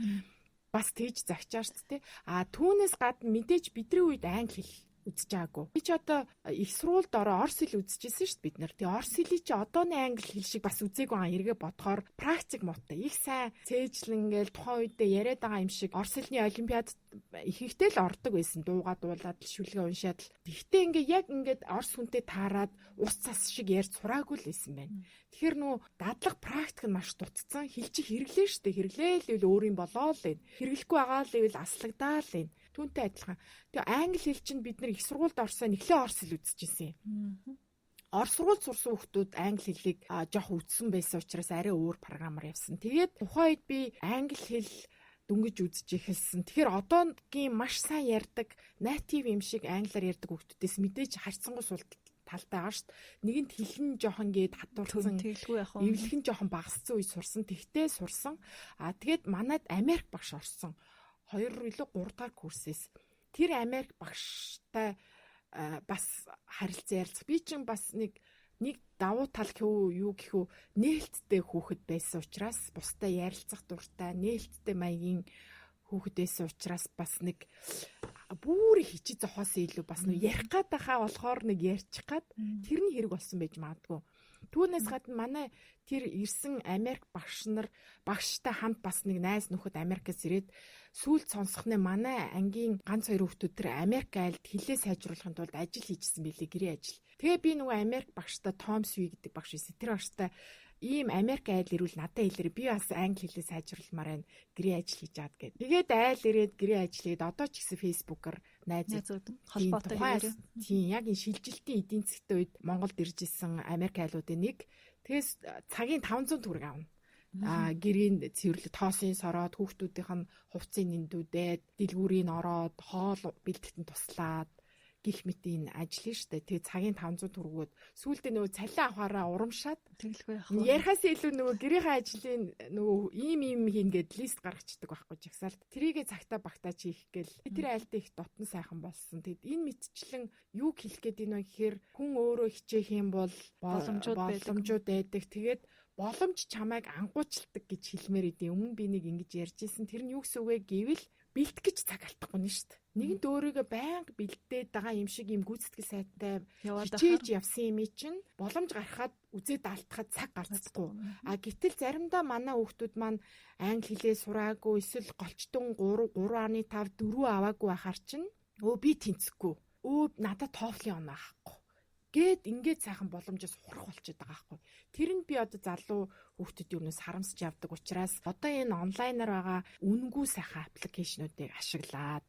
бас тэгж загчаа шүү дээ. А түүнээс гадна мэдээж бидний үед англи хэл үзэж байгаагүй. Би ч одоо их сургуульд ороо орос хэл үзчихсэн шүү дээ бид нар. Тэгээ орос хэлийг чи одооны англи хэл шиг бас үзээгүй аа, эргээ бодохоор практик муутай. Их сайн цээжлэн ингээл тухайн үедээ яриад байгаа юм шиг орос хэлний олимпиад ихэнхдээ л ордог байсан. Дууга дуулаад л шүлгээ уншаад л. Тэгтээ ингээ яг ингээд орос хүнтэй таарад ус цас шиг ярьж сураагүй л байсан байна. Тэгэхээр нүү дадлага практик нь маш дутцсан. Хэл чи хэрэглээ шүү дээ. Хэрэглээл л өөрийн болоо л байна. Хэрэглэхгүй байгаа л ивэл аслагдаа л байна. Түүнтэй адилхан. Тэгээ англи хэл чинь бид нар их сургуульд орсоо нэлээ орос хэл үзчихсэн юм. Орос сургуульд сурсан хүмүүс англи хэлийг жоох үзсэн байсан учраас арай өөр програмаар явсан. Тэгээд тухайн үед би англи хэл дөнгөж үзэж эхэлсэн. Тэгэхээр одоогийн маш сайн ярьдаг native юм шиг англиар ярьдаг хүмүүсээс мэдээж харьцангуй сул талтай байгаа шүү дээ. Нэгэнт хэлэн жоохон гээд хатуурсан. Тэгэлгүй яах вэ? Эвлэх нь жоохон багассан үе сурсан. Тэгтээ сурсан. А тэгээд манад Америк багш орсон. 2 илүү 3 дахь курсээс тэр Америк багштай бас харилцан ярилцах. Би чинь бас нэг давуу тал гэхүү юу гэхүү нээлттэй хүүхэд байсан учраас бусдаа ярилцах дуртай, нээлттэй маягийн хүүхэд байсан учраас бас нэг Бүр их хичиж зохиосон илүү бас нэг ярих гад байхаа болохоор нэг ярьчих гад тэрний хэрэг болсон байж магадгүй. Түүнээс гадна манай тэр ирсэн Америк багш нар, багштай хамт бас нэг найз нөхөд Америкээс ирээд, сүүлд сонсох нь манай ангийн ганц хоёр хүүхдүүд тэр Америк айлд хэлээ сайжруулахын тулд ажил хийжсэн билээ, гэрээ ажил. Тэгээ би нөгөө Америк багштай, Том Сүй гэдэг багш байсан. Тэр багштай ийм Америк айл ирвэл надад хэлээрэй. Би бас англи хэлээ сайжруулмаар байна. Гэрээ ажил хийж чад гэд. Тэгээд айл ирээд гэрээ ажил хийгээд, одоо ч гэсэн Facebook-аар найзууд холбоотой хэвээр. Тийм, яг энэ шилжилтийн эдийн засгийн үед Монголд ирж исэн Америк айлуудын нэг. Тэгээс цагийн 500 төгрөг авна. Гэрийн цэвэрлэг, тоосын сороод, хүүхдүүдийнх нь хувцсыг нэндүүдээд, дэлгүүрийг ороод, хоол бэлтгэхэд нь туслаад гих мэт энэ ажил нь штэ. Тэгээ цагийн 500 төгрөгөөд сүүлдээ нөгөө цалин авахаараа урамшаад Тэгэлгүй яах вэ? Ярихаас илүү нөгөө гэрийнхээ ажлын нөгөө ийм ийм хийн гэд list гаргацдаг байхгүй, жагсаалт. Тэрийгэ цагтаа багтааж хийх гээл тэр айлдаа их дотн сайхан болсон. Тэгэд энэ мэтчлэн юу хэлэх гээд байна вэ гэхээр хүн өөрөө хичээх юм бол боломжууд байдаг. Тэгээд боломж чамайг ангуучилдаг гэж хэлмээр идэв. Өмнө би нэг ингэж ярьж исэн. Тэр нь юу гэсэн үг вэ гэвэл бэлтгэж цаг алдахгүй нь шүү дээ. Нэгэнт өөрийгөө байнга бэлдээд байгаа юм шиг юм гүйцэтгэл сайтай хичээж явсан юм чинь боломж гаргахад, үзээд алдахад цаг гарцдаггүй. А гэтэл заримдаа манай хүүхдүүд маань англи хэлээ сураагүй, эсвэл голчтон 3, 3.5, 4 аваагүй байхаар чинь өө би тэнцэхгүй. Өө надад TOEFL-ийн оноо авахгүй гээд ингээд сайхан боломжоос хурах болчиход байгаа байхгүй. Тэр нь би одоо залуу хүүхдүүдийн өмнөөс харамсаж явдаг учраас одоо энэ онлайнаар байгаа үнэгүй сайхан application уудыг ашиглаад,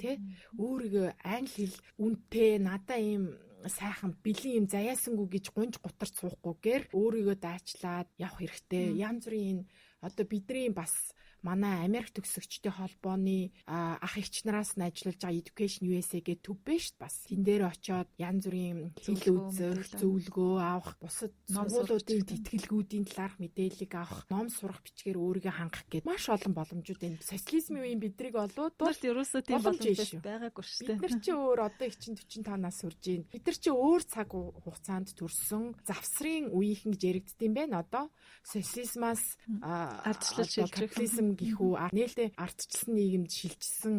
тэ, өөрийгөө англи хэл үнэтэй, надаа ийм сайхан бэлэн юм заяасангүй гэж гунж гутарч суухгүйгээр өөрийгөө даачлаад явах хэрэгтэй. Янз бүрийн энэ одоо бидний бас манай Америк төгсөгчдийн холбооны ах эгч нараас нь ажиллаж байгаа Education USA гэдэг төв биш бас. Тэн дээр очиод янз бүрийн хэл үзэх, зөвлөгөө авах, бусад сургуулиудын тэтгэлгүүдийн талаарх мэдээллийг авах, ном сурах, бичгээр өөрийгөө хангах гэдэг маш олон боломжууд энэ социализмын үеийн бидрийг олоод бол ерөөсөө тийм боломж байгаагүй шүү дээ. Бид нар чи өөр одоо их чин 45 нас хүрж байна. Бид нар чи өөр цаг хугацаанд төрсөн завсрын үеийнхэн гэж яригддсан байна. Одоо социализмаас ардчлал шилжих, капитализм гихүү нээлттэй ардчилсан нийгэмд шилжсэн,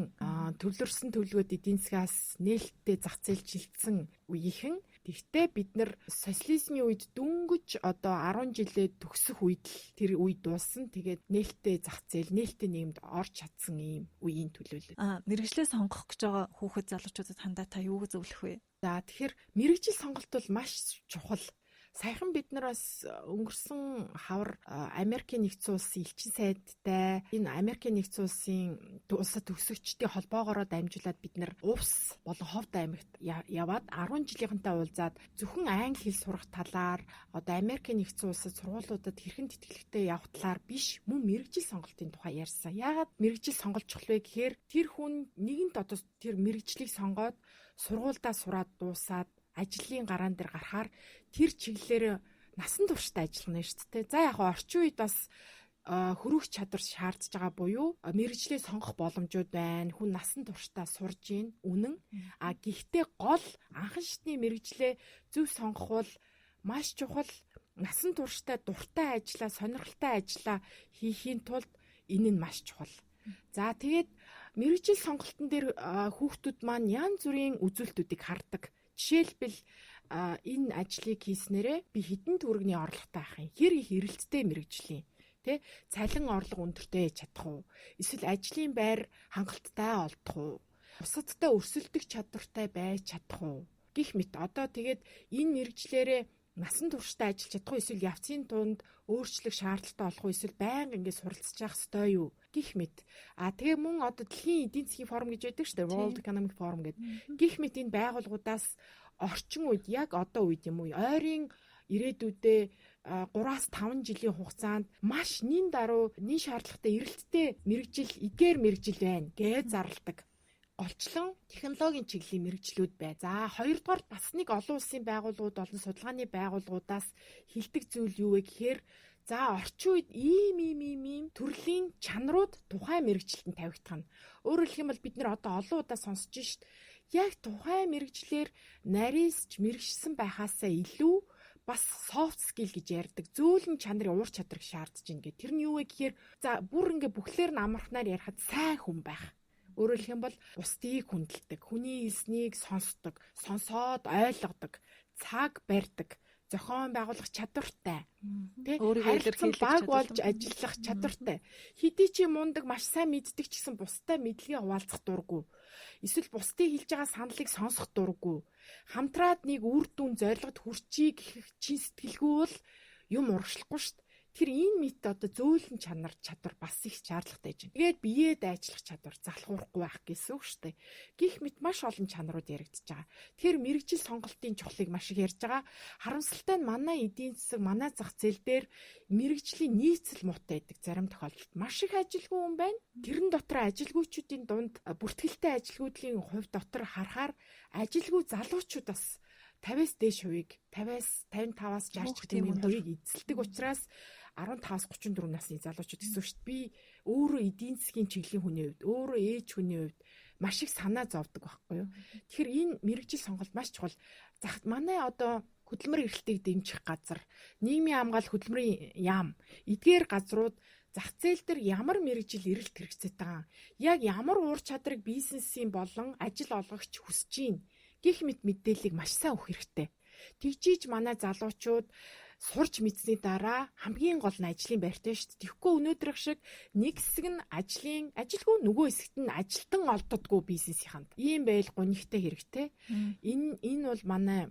төвлөрсөн төлөвлөгөөд эдийн засгаас нээлттэй зах зээл шилжсэн үеийнхэн. Тэгтээ бид нар социализмын үед дөнгөж одоо 10 жилээ төгсөх үед л тэр үе дууссан. Тэгээд нээлттэй зах зээл, нээлттэй нийгэмд орж чадсан ийм үеийн төлөөлөл. Мэргэжлээ сонгох гэж байгаа хүүхэд залуучуудад хандаа та юу зөвлөх вэ? За, тэгэхээр мэргэжил сонголт бол маш чухал. Саяхан бид нар бас өнгөрсөн хавар Америкийн нэгдсэн улсын элчин сайдтай, энэ Америкийн нэгдсэн улсын улсад төгсөгчдийн холбоогоороо дамжуулаад бид нар Увс болон Ховд аймагт яваад 10 жилийнхэнтэй уулзаад, зөвхөн англи хэл сурах талаар, одоо Америкийн нэгдсэн улсад сургуулиудад хэрхэн тэтгэлэгтэй явах талаар биш, мөн мэргэжил сонголтын тухай ярьсан. Яагаад мэргэжил сонголт чухал вэ гэхээр тэр хүн нэгэнт одоо тэр мэргэжлийг сонгоод, сургуульдаа сураад дуусаад ажлын гараан дээр гарахаар тэр чиглэлээр насан туршдаа ажиллана шүү дээ. За, яг орчин үед бас хөрвөх чадвар шаардж байгаа буюу мэргэжлээ сонгох боломжууд байна. Хүн насан туршдаа сурж гин үнэн. А гэхдээ гол анхан шатны мэргэжлээ зөв сонгох бол маш чухал. Насан туршдаа дуртай ажлаа, сонирхолтой ажлаа хийхийн тулд энэ нь маш чухал. За, тэгээд мэргэжил сонголтын дээр хүүхдүүд маань янз бүрийн үзүүлэлтүүдийг хардаг. Жишээлбэл, энэ ажлыг хийснээрээ би хэдэн төгрөгийн орлоготой байх юм. Хэр их эрэлттэй мэргэжлийн, тэ, цалин орлого өндөртэй чадах уу? Эсвэл ажлын байр хангалттай олдох уу? Бусадтай өрсөлдөх чадвартай байж чадах уу? Гэх мэт. Одоо тэгээд энэ мэргэжлээрээ насан туршдаа ажиллаж чадах уу, эсвэл явцын тунд өөрчлөх шаардлагатай болох уу, эсвэл байнга ингэ суралцж явах ёстой юу гэх мэт. А тэгээ мөн одоо дэлхийн эдийн засгийн форум гэж байдаг шүү дээ. World Economic Forum гэдэг. Гэх мэт энэ байгууллагуудаас орчин үед, яг одоо үед юм уу, ойрын ирээдүйдээ 3-аас 5 жилийн хугацаанд маш нин даруй нин шаардлагатай эрэлттэй мэргэжил, эдгээр мэргэжил байна гэж зарладаг, голчлон технологийн чиглэлийн мэргэжлүүд бай. За, хоёрдугаар бас нэг олон улсын байгууллагууд болон судалгааны байгууллагуудаас хэлдэг зүйл юу вэ гэхээр за, орчин үед ийм ийм ийм ийм төрлийн чанарууд тухайн мэргэжилтэнд тавигдах нь. Өөрөөр хэлэх юм бол бид нар одоо олон удаа сонсож шít. Яг тухайн мэргэжлээр нарийсч мэргэшсэн байхаасаа илүү бас soft skill гэж ярьдаг зөөлөн чанарын уур чадрыг шаардж байна гэх. Тэр нь юу вэ гэхээр, за, бүр ингээ бүхлээр нь амархнаар ярихад сайн хүн байх. Өөрөөр хэлэх юм бол бусдыг хүндэлдэг, хүний хэлснийг сонсдог, сонсоод ойлгодог, цаг барьдаг, зохион байгуулах чадвартай. Тэ, өөрийгөө харилцан илэрхийлэх баг болж чадвартай. Ажиллах чадвартай. Хэдий чи мундаг, маш сайн мэддэг ч гэсэн бусдад мэдлэгээ хуваалцах дургүй. Эсвэл бусдын хэлж байгаа саналыг сонсох дургүй. Хамтраад нэг үр дүн, зорилгод хүрчий гэх чин сэтгэлгүй бол юм урагшлахгүй шүү дээ. Тэр энэ мэт одоо зөөлөн чанар, чадвар бас их шаардлагатай гэж байна. Тэгээд биеэ дайчлах чадвар, залхуурахгүй байх гэсэн үг шүү дээ. Гэх мэт маш олон чанарууд яригдчихэж байгаа. Тэр мэргэжил сонголтын чухлыг маш их ярьж байгаа. Харамсалтай нь манай эдийн засаг, манай зах зээл дээр мэргэжлийн нийцэл муутай байдаг зарим тохиолдолд. Маш их ажилгүй хүн байна. Тэрэн дотор ажилгүйчүүдийн дунд бүртгэлтэй ажилгүйдлийн хувь дотор харахаар ажилгүй залуучууд бас 50-аас дээш хувийг, 50-аас 55-аас 60 ч гэдэг юм хувийг эзэлдэг учраас 15-аас 34 насны залуучууд гэсэн шүү дээ. Би өөрөө эдийн засгийн чиглэлийн хүний хувьд, өөрөө ээж хүний хувьд маш их санаа зовдөг байхгүй юу. Тэгэхээр энэ мэргэжил сонголт маш чухал. Зах манай одоо хөдөлмөр эрхлэлтийг дэмжих газар, нийгмийн хамгаалал, хөдөлмөрийн яам эдгээр газрууд зах зээл дээр ямар мэргэжил эрэлт хэрэгцээтэй байгаа, яг ямар ур чадрыг бизнесийн болон ажил олгогч хүсэж байна гэх мэт мэдээллийг маш сайн өгөх хэрэгтэй. Тэгжиж манай залуучууд сурч мэдсэний дараа хамгийн гол нь ажлын байртай шүү дээ. Тэгэхгүй өнөөдрөх шиг нэг хэсэг нь ажлын ажилгүй, нөгөө хэсэгт нь ажилтан олддоггүй бизнесийнхэнд. Ийм байл гунигтай хэрэгтэй. Энэ бол манай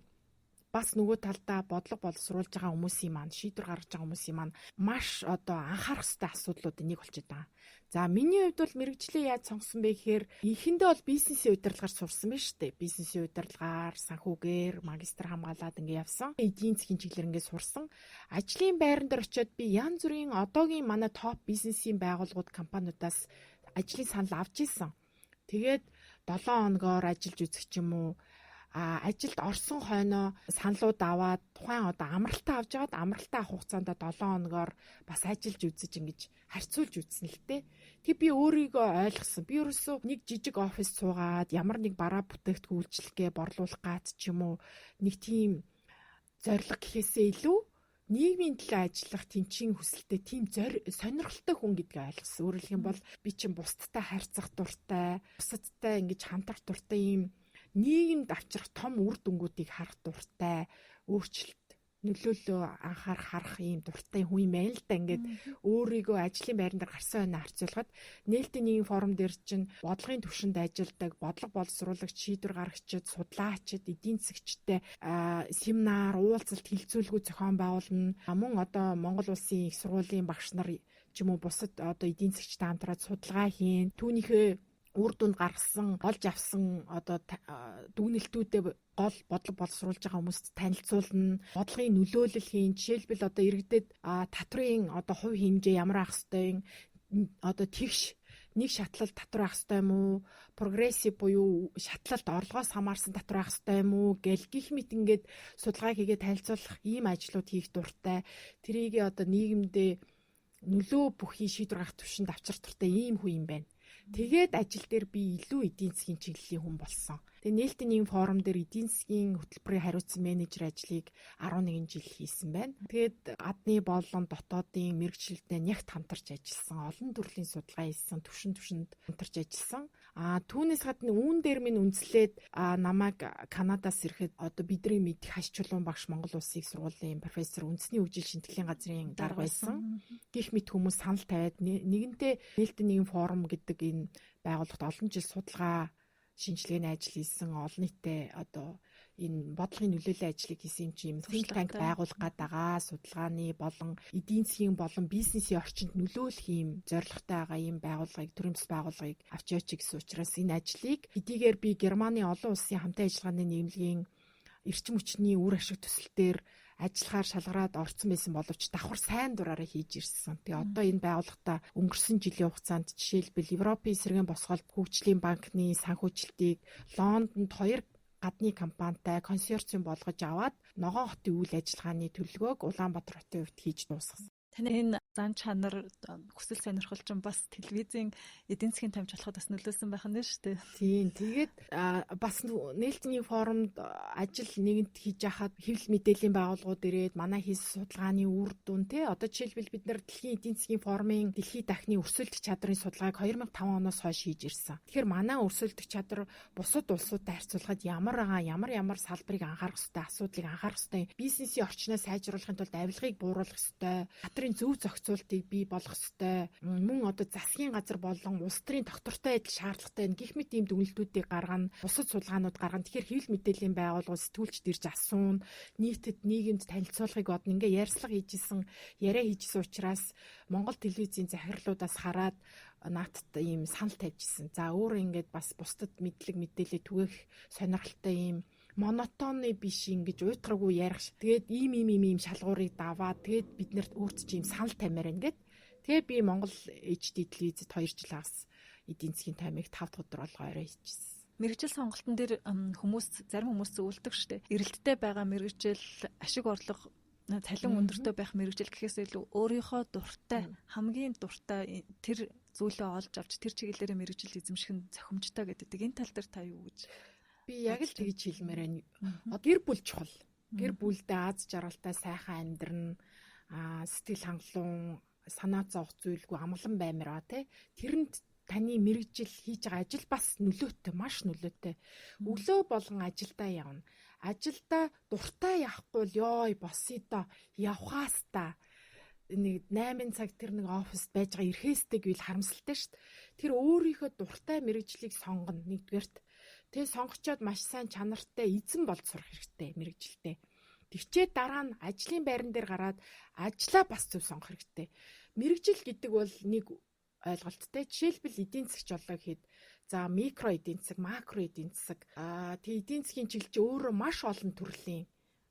бас нөгөө талдаа бодлого боловсруулж байгаа хүмүүсийн маань, шийдвэр гаргаж байгаа хүмүүсийн маань маш одоо анхаарах хэрэгтэй асуудлуудын нэг болчиход байгаа. За, миний хувьд бол мэргэжлээ яаж сонгосон бэ гэхээр эхэндээ бол бизнесийн удирдлагаар сурсан байна шүү дээ. Бизнесийн удирдлагаар санхүүгээр магистр хамгаалаад ингэ явсан. Эдийн засгийн чиглэлээр ингэ сурсан. Ажлын байран дээр очиод би янз бүрийн одоогийн манай топ бизнесийн байгууллагууд, компаниудаас ажлын санал авч исэн. Тэгээд 7 хоногоор ажиллаж үзэх ч юм уу, ажилд орсон хойноо саналууд аваад, тухайн одоо амралтаа авч байгаад, амралтаа авах хугацаанд 7 хоногоор бас ажиллаж үзэж, ингэж харьцуулж үзсэн л дээ. Тэг би өөрийгөө ойлгосон. Би ерөөсөө нэг жижиг офис суугаад ямар нэг бараа бүтээгдэхүүн үйлчлэгээ борлуулах гад ч юм уу нэг тийм зорилго гэхээсээ илүү нийгмийн төлөө ажиллах тэнцийн хүсэлтэй, тийм сонирхолтой хүн гэдгийг ойлгосон. Өөрөөр хэлэх юм бол би чинь бусдтай харьцах дуртай, бусадтай ингэж хамтрах дуртай, ийм нийгэмд авчрах том үр дүнгуудыг харах дуртай, өөрчлөлт нөлөөлөө анхаарах, харах ийм дуртай хүн юм байна л да. Ингээд өөрийгөө ажлын байран дээр гарсан байна харьцуулахад нээлттэй нийгмийн форум дээр чинь бодлогын түвшинд ажилладаг бодлого боловсруулагч, шийдвэр гаргагчид, судлаачид, эдийн засагчтай семинар, уулзалт, хэлэлцүүлгүүд зохион байгуулна. Мөн одоо Монгол улсын их сургуулийн багш нар ч юм уу бусад одоо эдийн засагчтай хамтраад судалгаа хийн. Түүнийхээ үр дүнд гаргасан, олж авсан одоо дүгнэлтүүдээ гол бодлого боловсруулж байгаа хүмүүст танилцуулна, бодлогын нөлөөлөл хийн. Жишээлбэл, одоо иргэдэд татврын одоо хувь хэмжээ ямар ах хэвтэй, одоо тэгш нэг шатлал татвар авах хэвтэй юм уу, прогрессив буюу шатлалт, орлогоос хамаарсан татвар авах хэвтэй юм уу гэл гих мэт ингээд судалгаа хийгээд танилцуулах ийм ажлууд хийх дуртай. Тэрийг одоо нийгэмдээ нөлөө бүхий шийдвэр гаргах түвшинд авчрах дуртай ийм хүн юм байна. Тэгээд ажил дээр би илүү эдийн засгийн чиглэлийн хүн болсон. Тэгээ нээлттэй нийгэм форум дээр эдийн засгийн хөтөлбөрийг хариуцсан менежер ажлыг 11 жил хийсэн байна. Тэгээд гадны болон дотоодын мэргэжилтэй нягт хамтарч ажилласан, олон төрлийн судалгаа хийсэн, түвшин түвшинд хамтарч ажилласан. Түүнээс гадна үүн дээр минь үндэслээд намайг Канадаас ирэхэд одоо бидний мэдих хаш чулуун багш, Монгол Улсын их сургуулийн профессор, үндэсний хөгжил шинтгэлийн газрын дарга байсан. Гэх мэт хүмүүс санал тавиад нэгэнтээ нээлттэй нийгэм форум гэдэг энэ байгууллагт олон жил судалгаа шинжилгээний ажил хийсэн, олон нийтэд одоо энэ бодлогын нөлөөллийн ажлыг хийсэн юм чи юм think tank байгуулах гээд байгаа, судалгааны болон эдийн засгийн болон бизнесийн орчинд нөлөөлөх юм зорилготой байгаа ийм байгууллагыг, төрийн бус байгууллагыг авч явчих гэсэн учраас энэ ажлыг хэдийгээр би Германы олон улсын хамтын ажиллагааны нийгэмлэгийн эрчим хүчний үр ашиг төсөл дээр ажиллахаар шалгараад орцсон байсан боловч давхар сайн дураараа хийж ирсэн. Тэгээ одоо энэ байгууллагатаа өнгөрсөн жилийн хугацаанд жишээлбэл Европын сэргээн босголт хөгжлийн банкны санхүүжилтийг Лондонд хоёр гадны компанитай консорциум болгож аваад Ногоон хотын үйл ажиллагааны төлөвлөгөөг Улаанбаатар хотын хувьд хийж дуусгасан. Таны энэ зан чанар, хүсэл сонирхол чинь бас телевизийн эдийн засгийн тамж болоход бас нөлөөлсөн байх нь шүү дээ. Тийм. Тэгээд бас нээлтний форумд ажил нэгэнт хийж байхад хэвлэл мэдээллийн байгууллагууд ирээд манай хийсэн судалгааны үр дүн те одоо жишээлбэл бид нар дэлхийн эдийн засгийн форумын дэлхийд дахны өрсөлдөх чадрын судалгааг 2005 оноос хойш хийж ирсэн. Тэгэхээр манай өрсөлдөх чадвар бусад улсуудтай харьцуулахад ямар байгаа, ямар салбарыг анхаарах ёстой, асуудлыг анхаарах ёстой, бизнесийн орчноо сайжруулахын тулд авилгыг бууруулах ёстой, газрын зөв зохицуултыг бий болгох ёстой, мөн одоо засгийн газар болон улс төрийн тогтвортой адил шаардлагатай байна гэх мэт ийм дүгнэлтүүдийг гаргана, бусад судалгаанууд гаргана. Тэгэхээр хэвлэл мэдээллийн байгууллагууд сэтгүүлчд ирж асууна, нийтэд нийгэмд танилцуулахыг бодно. Ингээ ярьцлага хийжсэн, яриа хийжсэн учраас Монгол телевизийн захирлуудаас хараад наадад ийм санал тавьжсэн. За өөрөө ингээд бас бусдад мэдлэг мэдээлэл түгээх сонирхолтой ийм монотоны биш ингэж уйтгаргүй ярих. Тэгээд ийм ийм ийм ийм шалгуурыг даваад тэгээд бид нарт өөрт чи ийм санал тавимаар байна гэд. Тэгээ би Монгол HD телевизэд 2 жил хагас эдийн засгийн таймыг 5 дахь өдөр болгоо орой хийчихсэн. Мэргэжил сонголтын дээр хүмүүс зарим хүмүүс зөвлөдөг штэ. Эрэлттэй байгаа мэргэжил, ашиг орлого цалин өндөртэй байх мэргэжил гэхээс илүү өөрийнхөө дуртай, хамгийн дуртай тэр зүйлээ олж авч тэр чиглэлээрээ мэргэжил эзэмших нь зохимжтой гэдэг. Энэ тал дээр та юу гэж? Би яг л тэгж хэлмээр байна. Гэр бүл чухал. Гэр бүлдээ аз жаргалтай сайхан амьдрна, сэтгэл хангалуун, санаа зовх зүйлгүй амгалан баймаар ба тэ. Тэрэнд таны мэргэжил хийж байгаа ажил бас нөлөөтэй, маш нөлөөтэй. Өглөө болгон ажилдаа явна. Ажилдаа дуртай явахгүй л ёо босъё доо явхаас та нэг 8 цаг тэр нэг оффист байж байгаа эрхээстэй гэвэл харамсалтай шүү дээ. Тэр өөрийнхөө дуртай мэргэжлийг сонгоно нэгдүгээрт. Тэгээ сонгочоод маш сайн чанартай эзэн болж сурах хэрэгтэй мэргэжилтэй. Тэгчээд дараа нь ажлын байран дээр гараад ажлаа бас зөв сонгох хэрэгтэй. Мэргэжил гэдэг бол нэг ойлголттой. Жишээлбэл эдийн засгч боллоо гэхэд за микро эдийн засаг, макро эдийн засаг, тэгээ эдийн засгийн чиглэл чи өөрөө маш олон төрлийн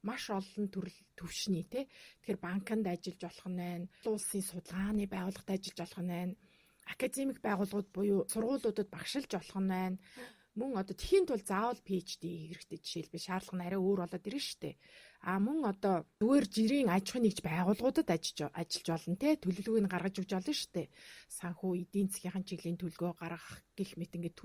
маш олон төрөл төвшний тий. Тэгэхээр банкнд ажиллаж болох нь байна, улсын судалгааны байгууллагад ажиллаж болох нь байна, академик байгууллагууд буюу сургуулиудад багшилж болох нь байна. Мөн одоо тэхийн тулд заавал PhD хийх хэрэгтэй жишээлбэл шаардлага нь арай өөр болоод ирнэ шүү дээ. А мөн одоо зүгээр жирийн аж ахуйн нэгж байгууллагуудад ажиллаж болно те, төлөвлөгөөг нь гаргаж өгч болно шүү дээ. Санхүү эдийн засгийн чиглэлийн төлөвлөгөө гаргах гэх мэт ингээд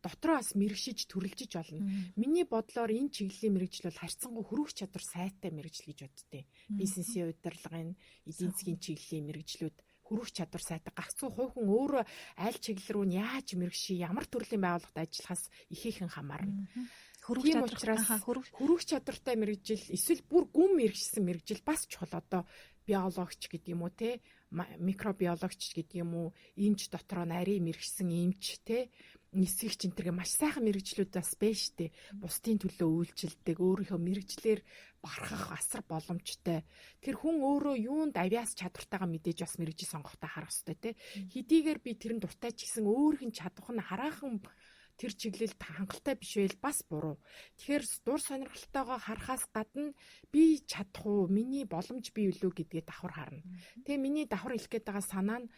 дотроо бас мэрэгшиж төрөлжиж болно. Миний бодлоор энэ чиглэлийн мэрэгжил бол харьцангуй хөрвөх чадвар сайтай мэрэгжил гэж боддتي. Бизнесийн удирдлагын эдийн засгийн чиглэлийн мэрэгжлүүд хөрвөх чадвар сайтай. Гагцхүү хувь хүн өөрөө аль чиглэл рүү нь яаж мэрэгший, ямар төрлийн байгууллагад ажиллахаас ихээхэн хамаарна. Хөрвөх чадвартай мэрэгжил эсвэл бүр гүн мэрэгшсэн мэрэгжил бас чухал. Одоо биологч гэдэг юм уу те, микробиологч гэдэг юм уу, эмч дотроо нарийн мэрэгшсэн эмч те, нисгэгч энэ төргээ маш сайхан мэрэгжлүүд бас байна штэ. Бусдын төлөө үйлчилдэг, өөрийнхөө мэрэгжлээр бархах асар боломжтой. Тэр хүн өөрөө юунд авиас чадвартайгаа мэдээж бас мэрэгжил сонгохдоо харах ёстой те. Хэдийгээр би тэрэн дуртай ч гэсэн өөрийнх нь чадвах нь хараахан тэр чиглэлд хангалттай биш байл бас буруу. Тэгэхээр дур сонирхолтойгоо харахаас гадна би чадах уу, миний боломж бий үлээ гэдгээ давхар харна. Тэгээ миний давхар хэлэх гээд байгаа санаа нь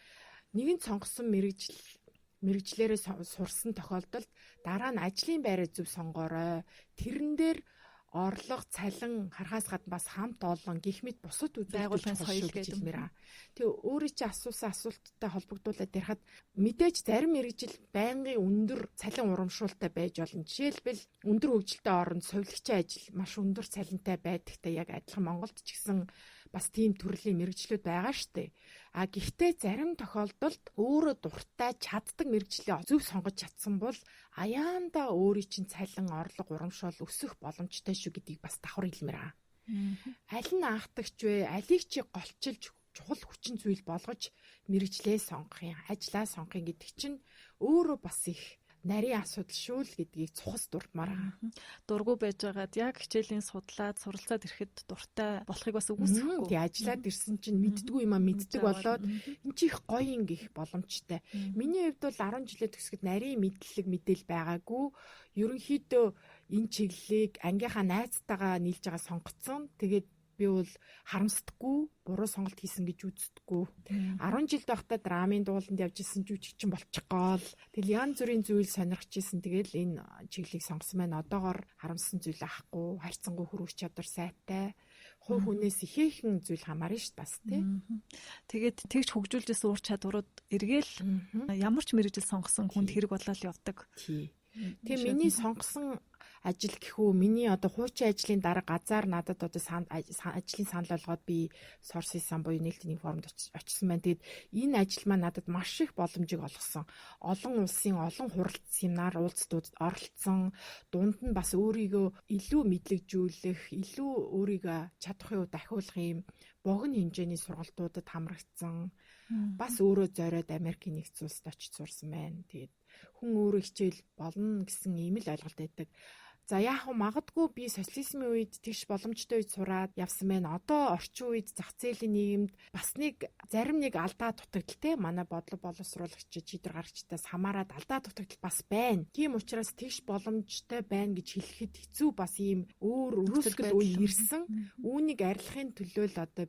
нэгэн сонгосон мэрэгжлээрээ сурсан тохиолдолд дараа нь ажлын байраа зөв сонгоорой. Тэрэн дээр орлого, цалин харахаас гадна бас хамт олон гих мэт бусад үзүүлэлт соёл гэж хэлмээр аа. Тэгээ өөрөө чи асуусан асуулттай холбогдуулаад ярихад мэдээж зарим мэргэжил байнгын өндөр цалин урамшуултай байж болно. Жишээлбэл өндөр хөгжилтэй оронд сувилагчийн ажил маш өндөр цалинтай байдагтай яг адилхан Монголд ч гэсэн бас тийм төрлийн мэргэжлүүд байгаа штэ. А гэхдээ зарим тохиолдолд өөрөө дуртай чаддаг мэргэжлээ зөв сонгож чадсан бол аяанда өөрийн чинь цалин, орлого, урамшуул өсөх боломжтой шүү гэдгийг бас давхар хэлмээр аа. Аль нь анхдагч вэ? Алийг чи голчилж чухал хүчин зүйл болгож мэргэжлээ сонгох юм, ажлаа сонгох юм гэдэг чинь өөрөө бас их нарийн асуудал шүү л гэдгийг цухас дурдмаар байгаа. Дургу байжгаад яг хичээлийн судлаад суралцаад ирэхэд дуртай болохыг бас үгүйсэхгүй. Тий, ажиллаад ирсэн чинь мэддэггүй юм а мэддэг болоод эн чи их гоё юм гих боломжтой. Миний хувьд бол 10 жилээ төгсгöd нарийн мэдлэг мэдээл байгаагүй. Ерөнхийдөө энэ чиглэлийг ангийнхаа найзтайгаа нийлж байгаа сонгоцсон. Тэгээд би бол харамсдаггүй, буруу сонголт хийсэн гэж үздэггүй. 10 жилд байхдаа драмын дууланд явж исэн жүжигчин болчих гоол. Тэгэл янз бүрийн зүйл сонирхож исэн. Тэгэл энэ чиглэлийг сонгосон байна. Одоогор харамссан зүйл ахгүй, харьцангуй хөрвөх чадвар сайтай. Хувь хүнээс ихээхэн зүйл хамаарна шүү дээ бас тий. Тэгээд тэгж хөгжүүлж исэн ур чадварууд эргээл ямар ч мэргэжил сонгосон хүнд хэрэг болоод явдаг. Тий. Тэгээ миний сонгосон ажил гэхүү миний одоо хуучин ажлын дарга газар надад одоо ажлын санал болгоод би Sources сан буюу нээлтийн форумд очсон байна. Тэгээд энэ ажил маань надад маш их боломжийг олгосон. Олон улсын олон хуралд семинар уулзтуудад оролцсон. Дунд нь бас өөрийгөө илүү мэдлэгжүүлэх, илүү өөрийгөө чадах юу дахиулах юм богино хэмжээний сургалтуудад хамрагдсан. Бас өөрөө зориод Америкийн нэгдсэн улсад очиж сурсан байна. Тэгээд хүн өөрөө хичээл болно гэсэн ийм л ойлголт байдаг. За яах вэ, магадгүй би социализмын үед тэгш боломжтой үед сураад явсан байна. Одоо орчин үед зах зээлийн нийгэмд бас нэг зарим нэг алдаа дутагдал те манай бодлого боловсруулагч шийдвэр гаргагчдаас хамаарат алдаа дутагдал бас байна. Тийм учраас тэгш боломжтой байна гэж хэлэхэд хэцүү, бас ийм өөр өрөөсгөл үе ирсэн. Үүнийг арилгахын төлөө л одоо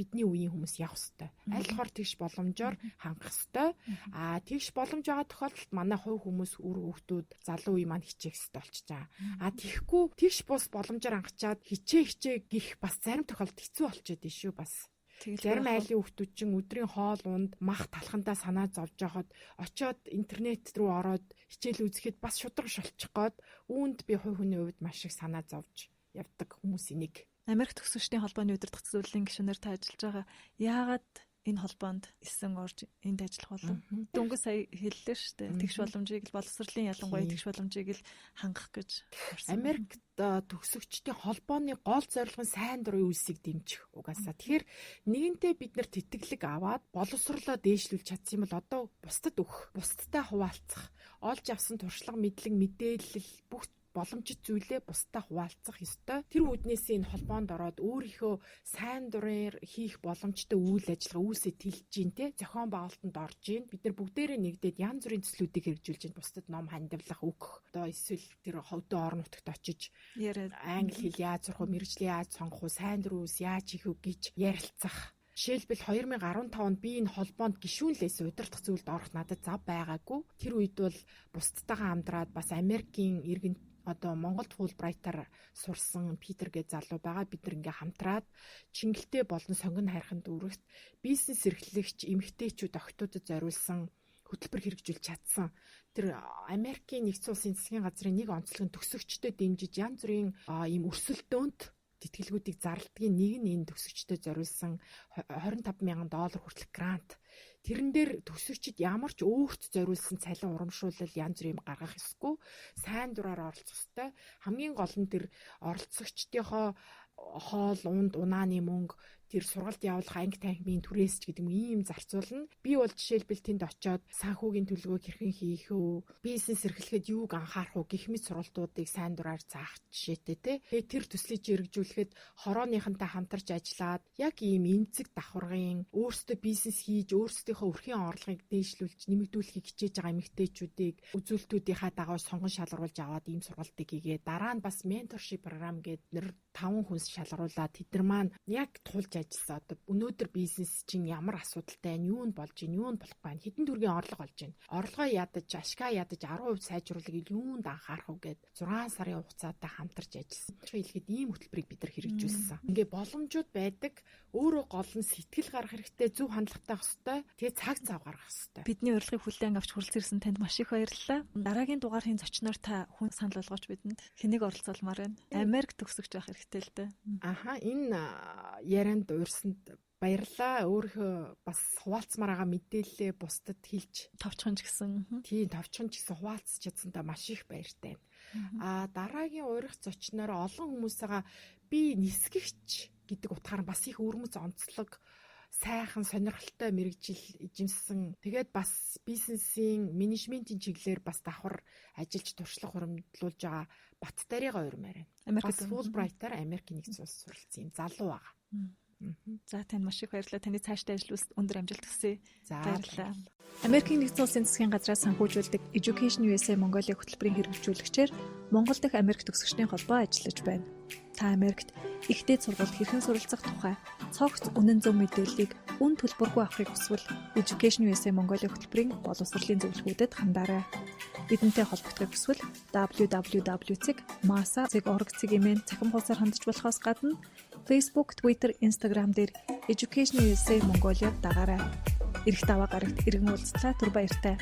бидний үеийн хүмүүс явах хэвээр. Аль болохоор тэгш боломжоор хангах хэвээр. Аа, тэгш боломж байгаа тохиолдолд манай хувь хүмүүс, үр хүүхдүүд, залуу үе маань хичээх хэвээр болчихж байгаа. Аа, тэгэхгүй тэгш бус боломжоор хангачаад хичээ хичээ гих бас зарим тохиолдолд хэцүү болчиход шүү бас. Зарим айлын хүүхдүүд чинь өдрийн хоол унд мах талхандаа санаа зовж байхад очиод интернет рүү ороод хичээл үзэхэд бас шудраг шолчих гээд үүнд би хувь хүний хувьд маш их санаа зовж явдаг хүмүүсийн нэг. Америк төгсөгчдийн холбооны удирдах зөвлөлийн гишүүнээр та ажиллаж байгаа. Яагаад энэ холбоонд эсэн орж энд ажиллах болов? Дөнгөж сая хэллээ шүү дээ. Тэгш боломжийг л боловсролын ялангуяа тэгш боломжийг л хангах гэж орсон. Америкт төгсөгчдийн холбооны гол зорилго нь сайн дурын үйлсийг дэмжих угаасаа. Тэгэхээр нэгэнтээ бид нар тэтгэлэг аваад боловсрлоо дээшлүүлж чадсан юм бол одоо бусдад өгөх, бусдтай хуваалцах, олж авсан туршлага, мэдлэг, мэдээлэл бүх боломжит зүйлээ бусдаа хуваалцах ёстой. Тэр үүднээс энэ холбоонд ороод өөрийнхөө сайн дураар хийх боломжтой үйл ажиллагаа үйлсээ тэлж гин те зохион байгуулалтанд орж гин. Бид нар бүгдээрээ нэгдээд янз бүрийн төслүүдийг хэрэгжүүлж гин. Бусдад ном хандивлах, өгөх. Одоо эсвэл тэр ховдоо орон нутагт очиж яриад англи хэл яаж сурах вэ, мэргэжлээ яаж сонгох вэ, сайн дурын үйлс яаж хийх вэ гэж ярилцах. Жишээлбэл, 2015 онд би энэ холбоонд гишүүнлээс удирдах зүйлд орох надад зав байгаагүй. Тэр үед бол бусдтайгаа хамтраад бас Америкийн иргэн одоо Монголд Fulbright-аар сурсан Питер гэж залуу байгаа. Бид нар ингээ хамтраад Чингэлтэй болон Сонгон хайрхан дүүрэгт бизнес эрхлэгч эмэгтэйчүүд охидуудад зориулсан хөтөлбөр хэрэгжүүлж чадсан. Тэр Америкийн нэгдсэн улсын засгийн газрын нэг онцлог нь төгсөгчдөд дэмжиж янз бүрийн ийм өрсөлдөөнд тэтгэлгүүдийг зарладгийн нэг нь энэ төгсөгчдөд зориулсан 25 мянган доллар хүртэлх грант. Тэрэн дээр төгсөгчд ямар ч өөрт зориулсан цалин урамшуулал янз бүрийн юм гаргах ёсгүй. Сайн дураар оролцох ёстой. Хамгийн гол нь тэр оролцогчдынхоо хоол унд унааны мөнгө, тэр сургалт явуулах анги танхимын түрээс ч гэдэг юм ийм зарцуулна. Би бол жишээлбэл тэнд очиод санхүүгийн төлөвлөгөө хэрхэн хийх вэ? Бизнес эрхлэхэд юуг анхаарах уу гэх мэт сургалтуудыг сайн дураар заах жишээтэй те. Тэгээд тэр төслийг хэрэгжүүлэхэд хорооныхонтой хамтарч ажиллаад яг ийм эмзэг давхаргын өөрсдөө бизнес хийж өөрсдийнхөө өрхийн орлогыг дээшлүүлж нэмэгдүүлэхийг хичээж байгаа эмэгтэйчүүдийг үзүүлэлтүүдийнхаа дагуу сонгон шалгаруулж аваад ийм сургалтыг хийгээ. Дараа нь бас mentorship програм гэдэг нэр 5 хүнс шалгаруулаад тэд нар маань яг тулж ажилласан. Одоо өнөөдөр бизнес чинь ямар асуудалтай байна, юу нь болж байна, юу нь болохгүй байна, хэдэн төгрөгийн орлого олж байна. Орлогоо ядаж, ашгаа ядаж 10% сайжруулахыг юунд анхаарах вэ гэд 6 сарын хугацаатай хамтарч ажилласан. Хэлэхэд ийм хөтөлбөрийг бид нар хэрэгжүүлсэн. Ингээ боломжууд байдаг. Өөрөө гол нь сэтгэл гарах хэрэгтэй, зөв хандлагатай байх хэрэгтэй. Тэгээ цаг зав гаргах хэрэгтэй. Бидний урилгыг хүлээн авч хүрэлцэн ирсэн танд маш их баярлалаа. Дараагийн дугаарын зочноор та хүн санал болгооч бидэнд. Хэнийг оролцуулмаар байна? Америк төгсөгч байх хэрэгтэй л дээ. Аха, энэ ярианд урьсанд баярлалаа. Өөрийнхөө бас хуваалцмаар байгаа мэдээллээ бусдад хэлж товчхон ч гэсэн. Тийм, товчхон ч гэсэн хуваалцж чадсандаа маш их баяртай байна. Аа, дараагийн урих зочноор олон хүмүүсээгаа би нисгэгч гэдэг утгаар бас их өвөрмөц онцлог сайхан сонирхолтой мэргэжил эзэмсэн. Тэгээд бас бизнесийн менежментийн чиглэлээр бас давхар ажиллаж туршлага хуримтлуулж байгаа Баттарыгаа урьмаар байна. Бас Fulbright-аар Америкийн нэгдсэн улс суралцсан юм залуу байгаа. За, танд маш их баярлалаа. Таны цаашдаа ажил үйлс өндөр амжилт хүсье. За, баярлалаа. Америкийн нэгдсэн улсын засгийн газраас санхүүжүүлдэг Education USA Mongolia хөтөлбөрийн хэрэгжүүлэгчээр Монгол дахь Америк төгсөгчдийн холбоо ажиллаж байна. Та Америкт их дээд сургуульд хэрхэн суралцах тухай цогц үнэн зөв мэдээллийг үн төлбөргүй авахыг хүсвэл Education USA Mongolia хөтөлбөрийн боловсролын зөвлөгөөдөд хандаарай. Бидэнтэй холбогдохыг хүсвэл www.masa.org цэгийн цахим хуудасаар хандаж болохоос гадна Facebook, Twitter, Instagram дээр Education USA Mongolia дагаарай. Ирэх даваа гарагт иргэн уулзлаа, түр баяртай.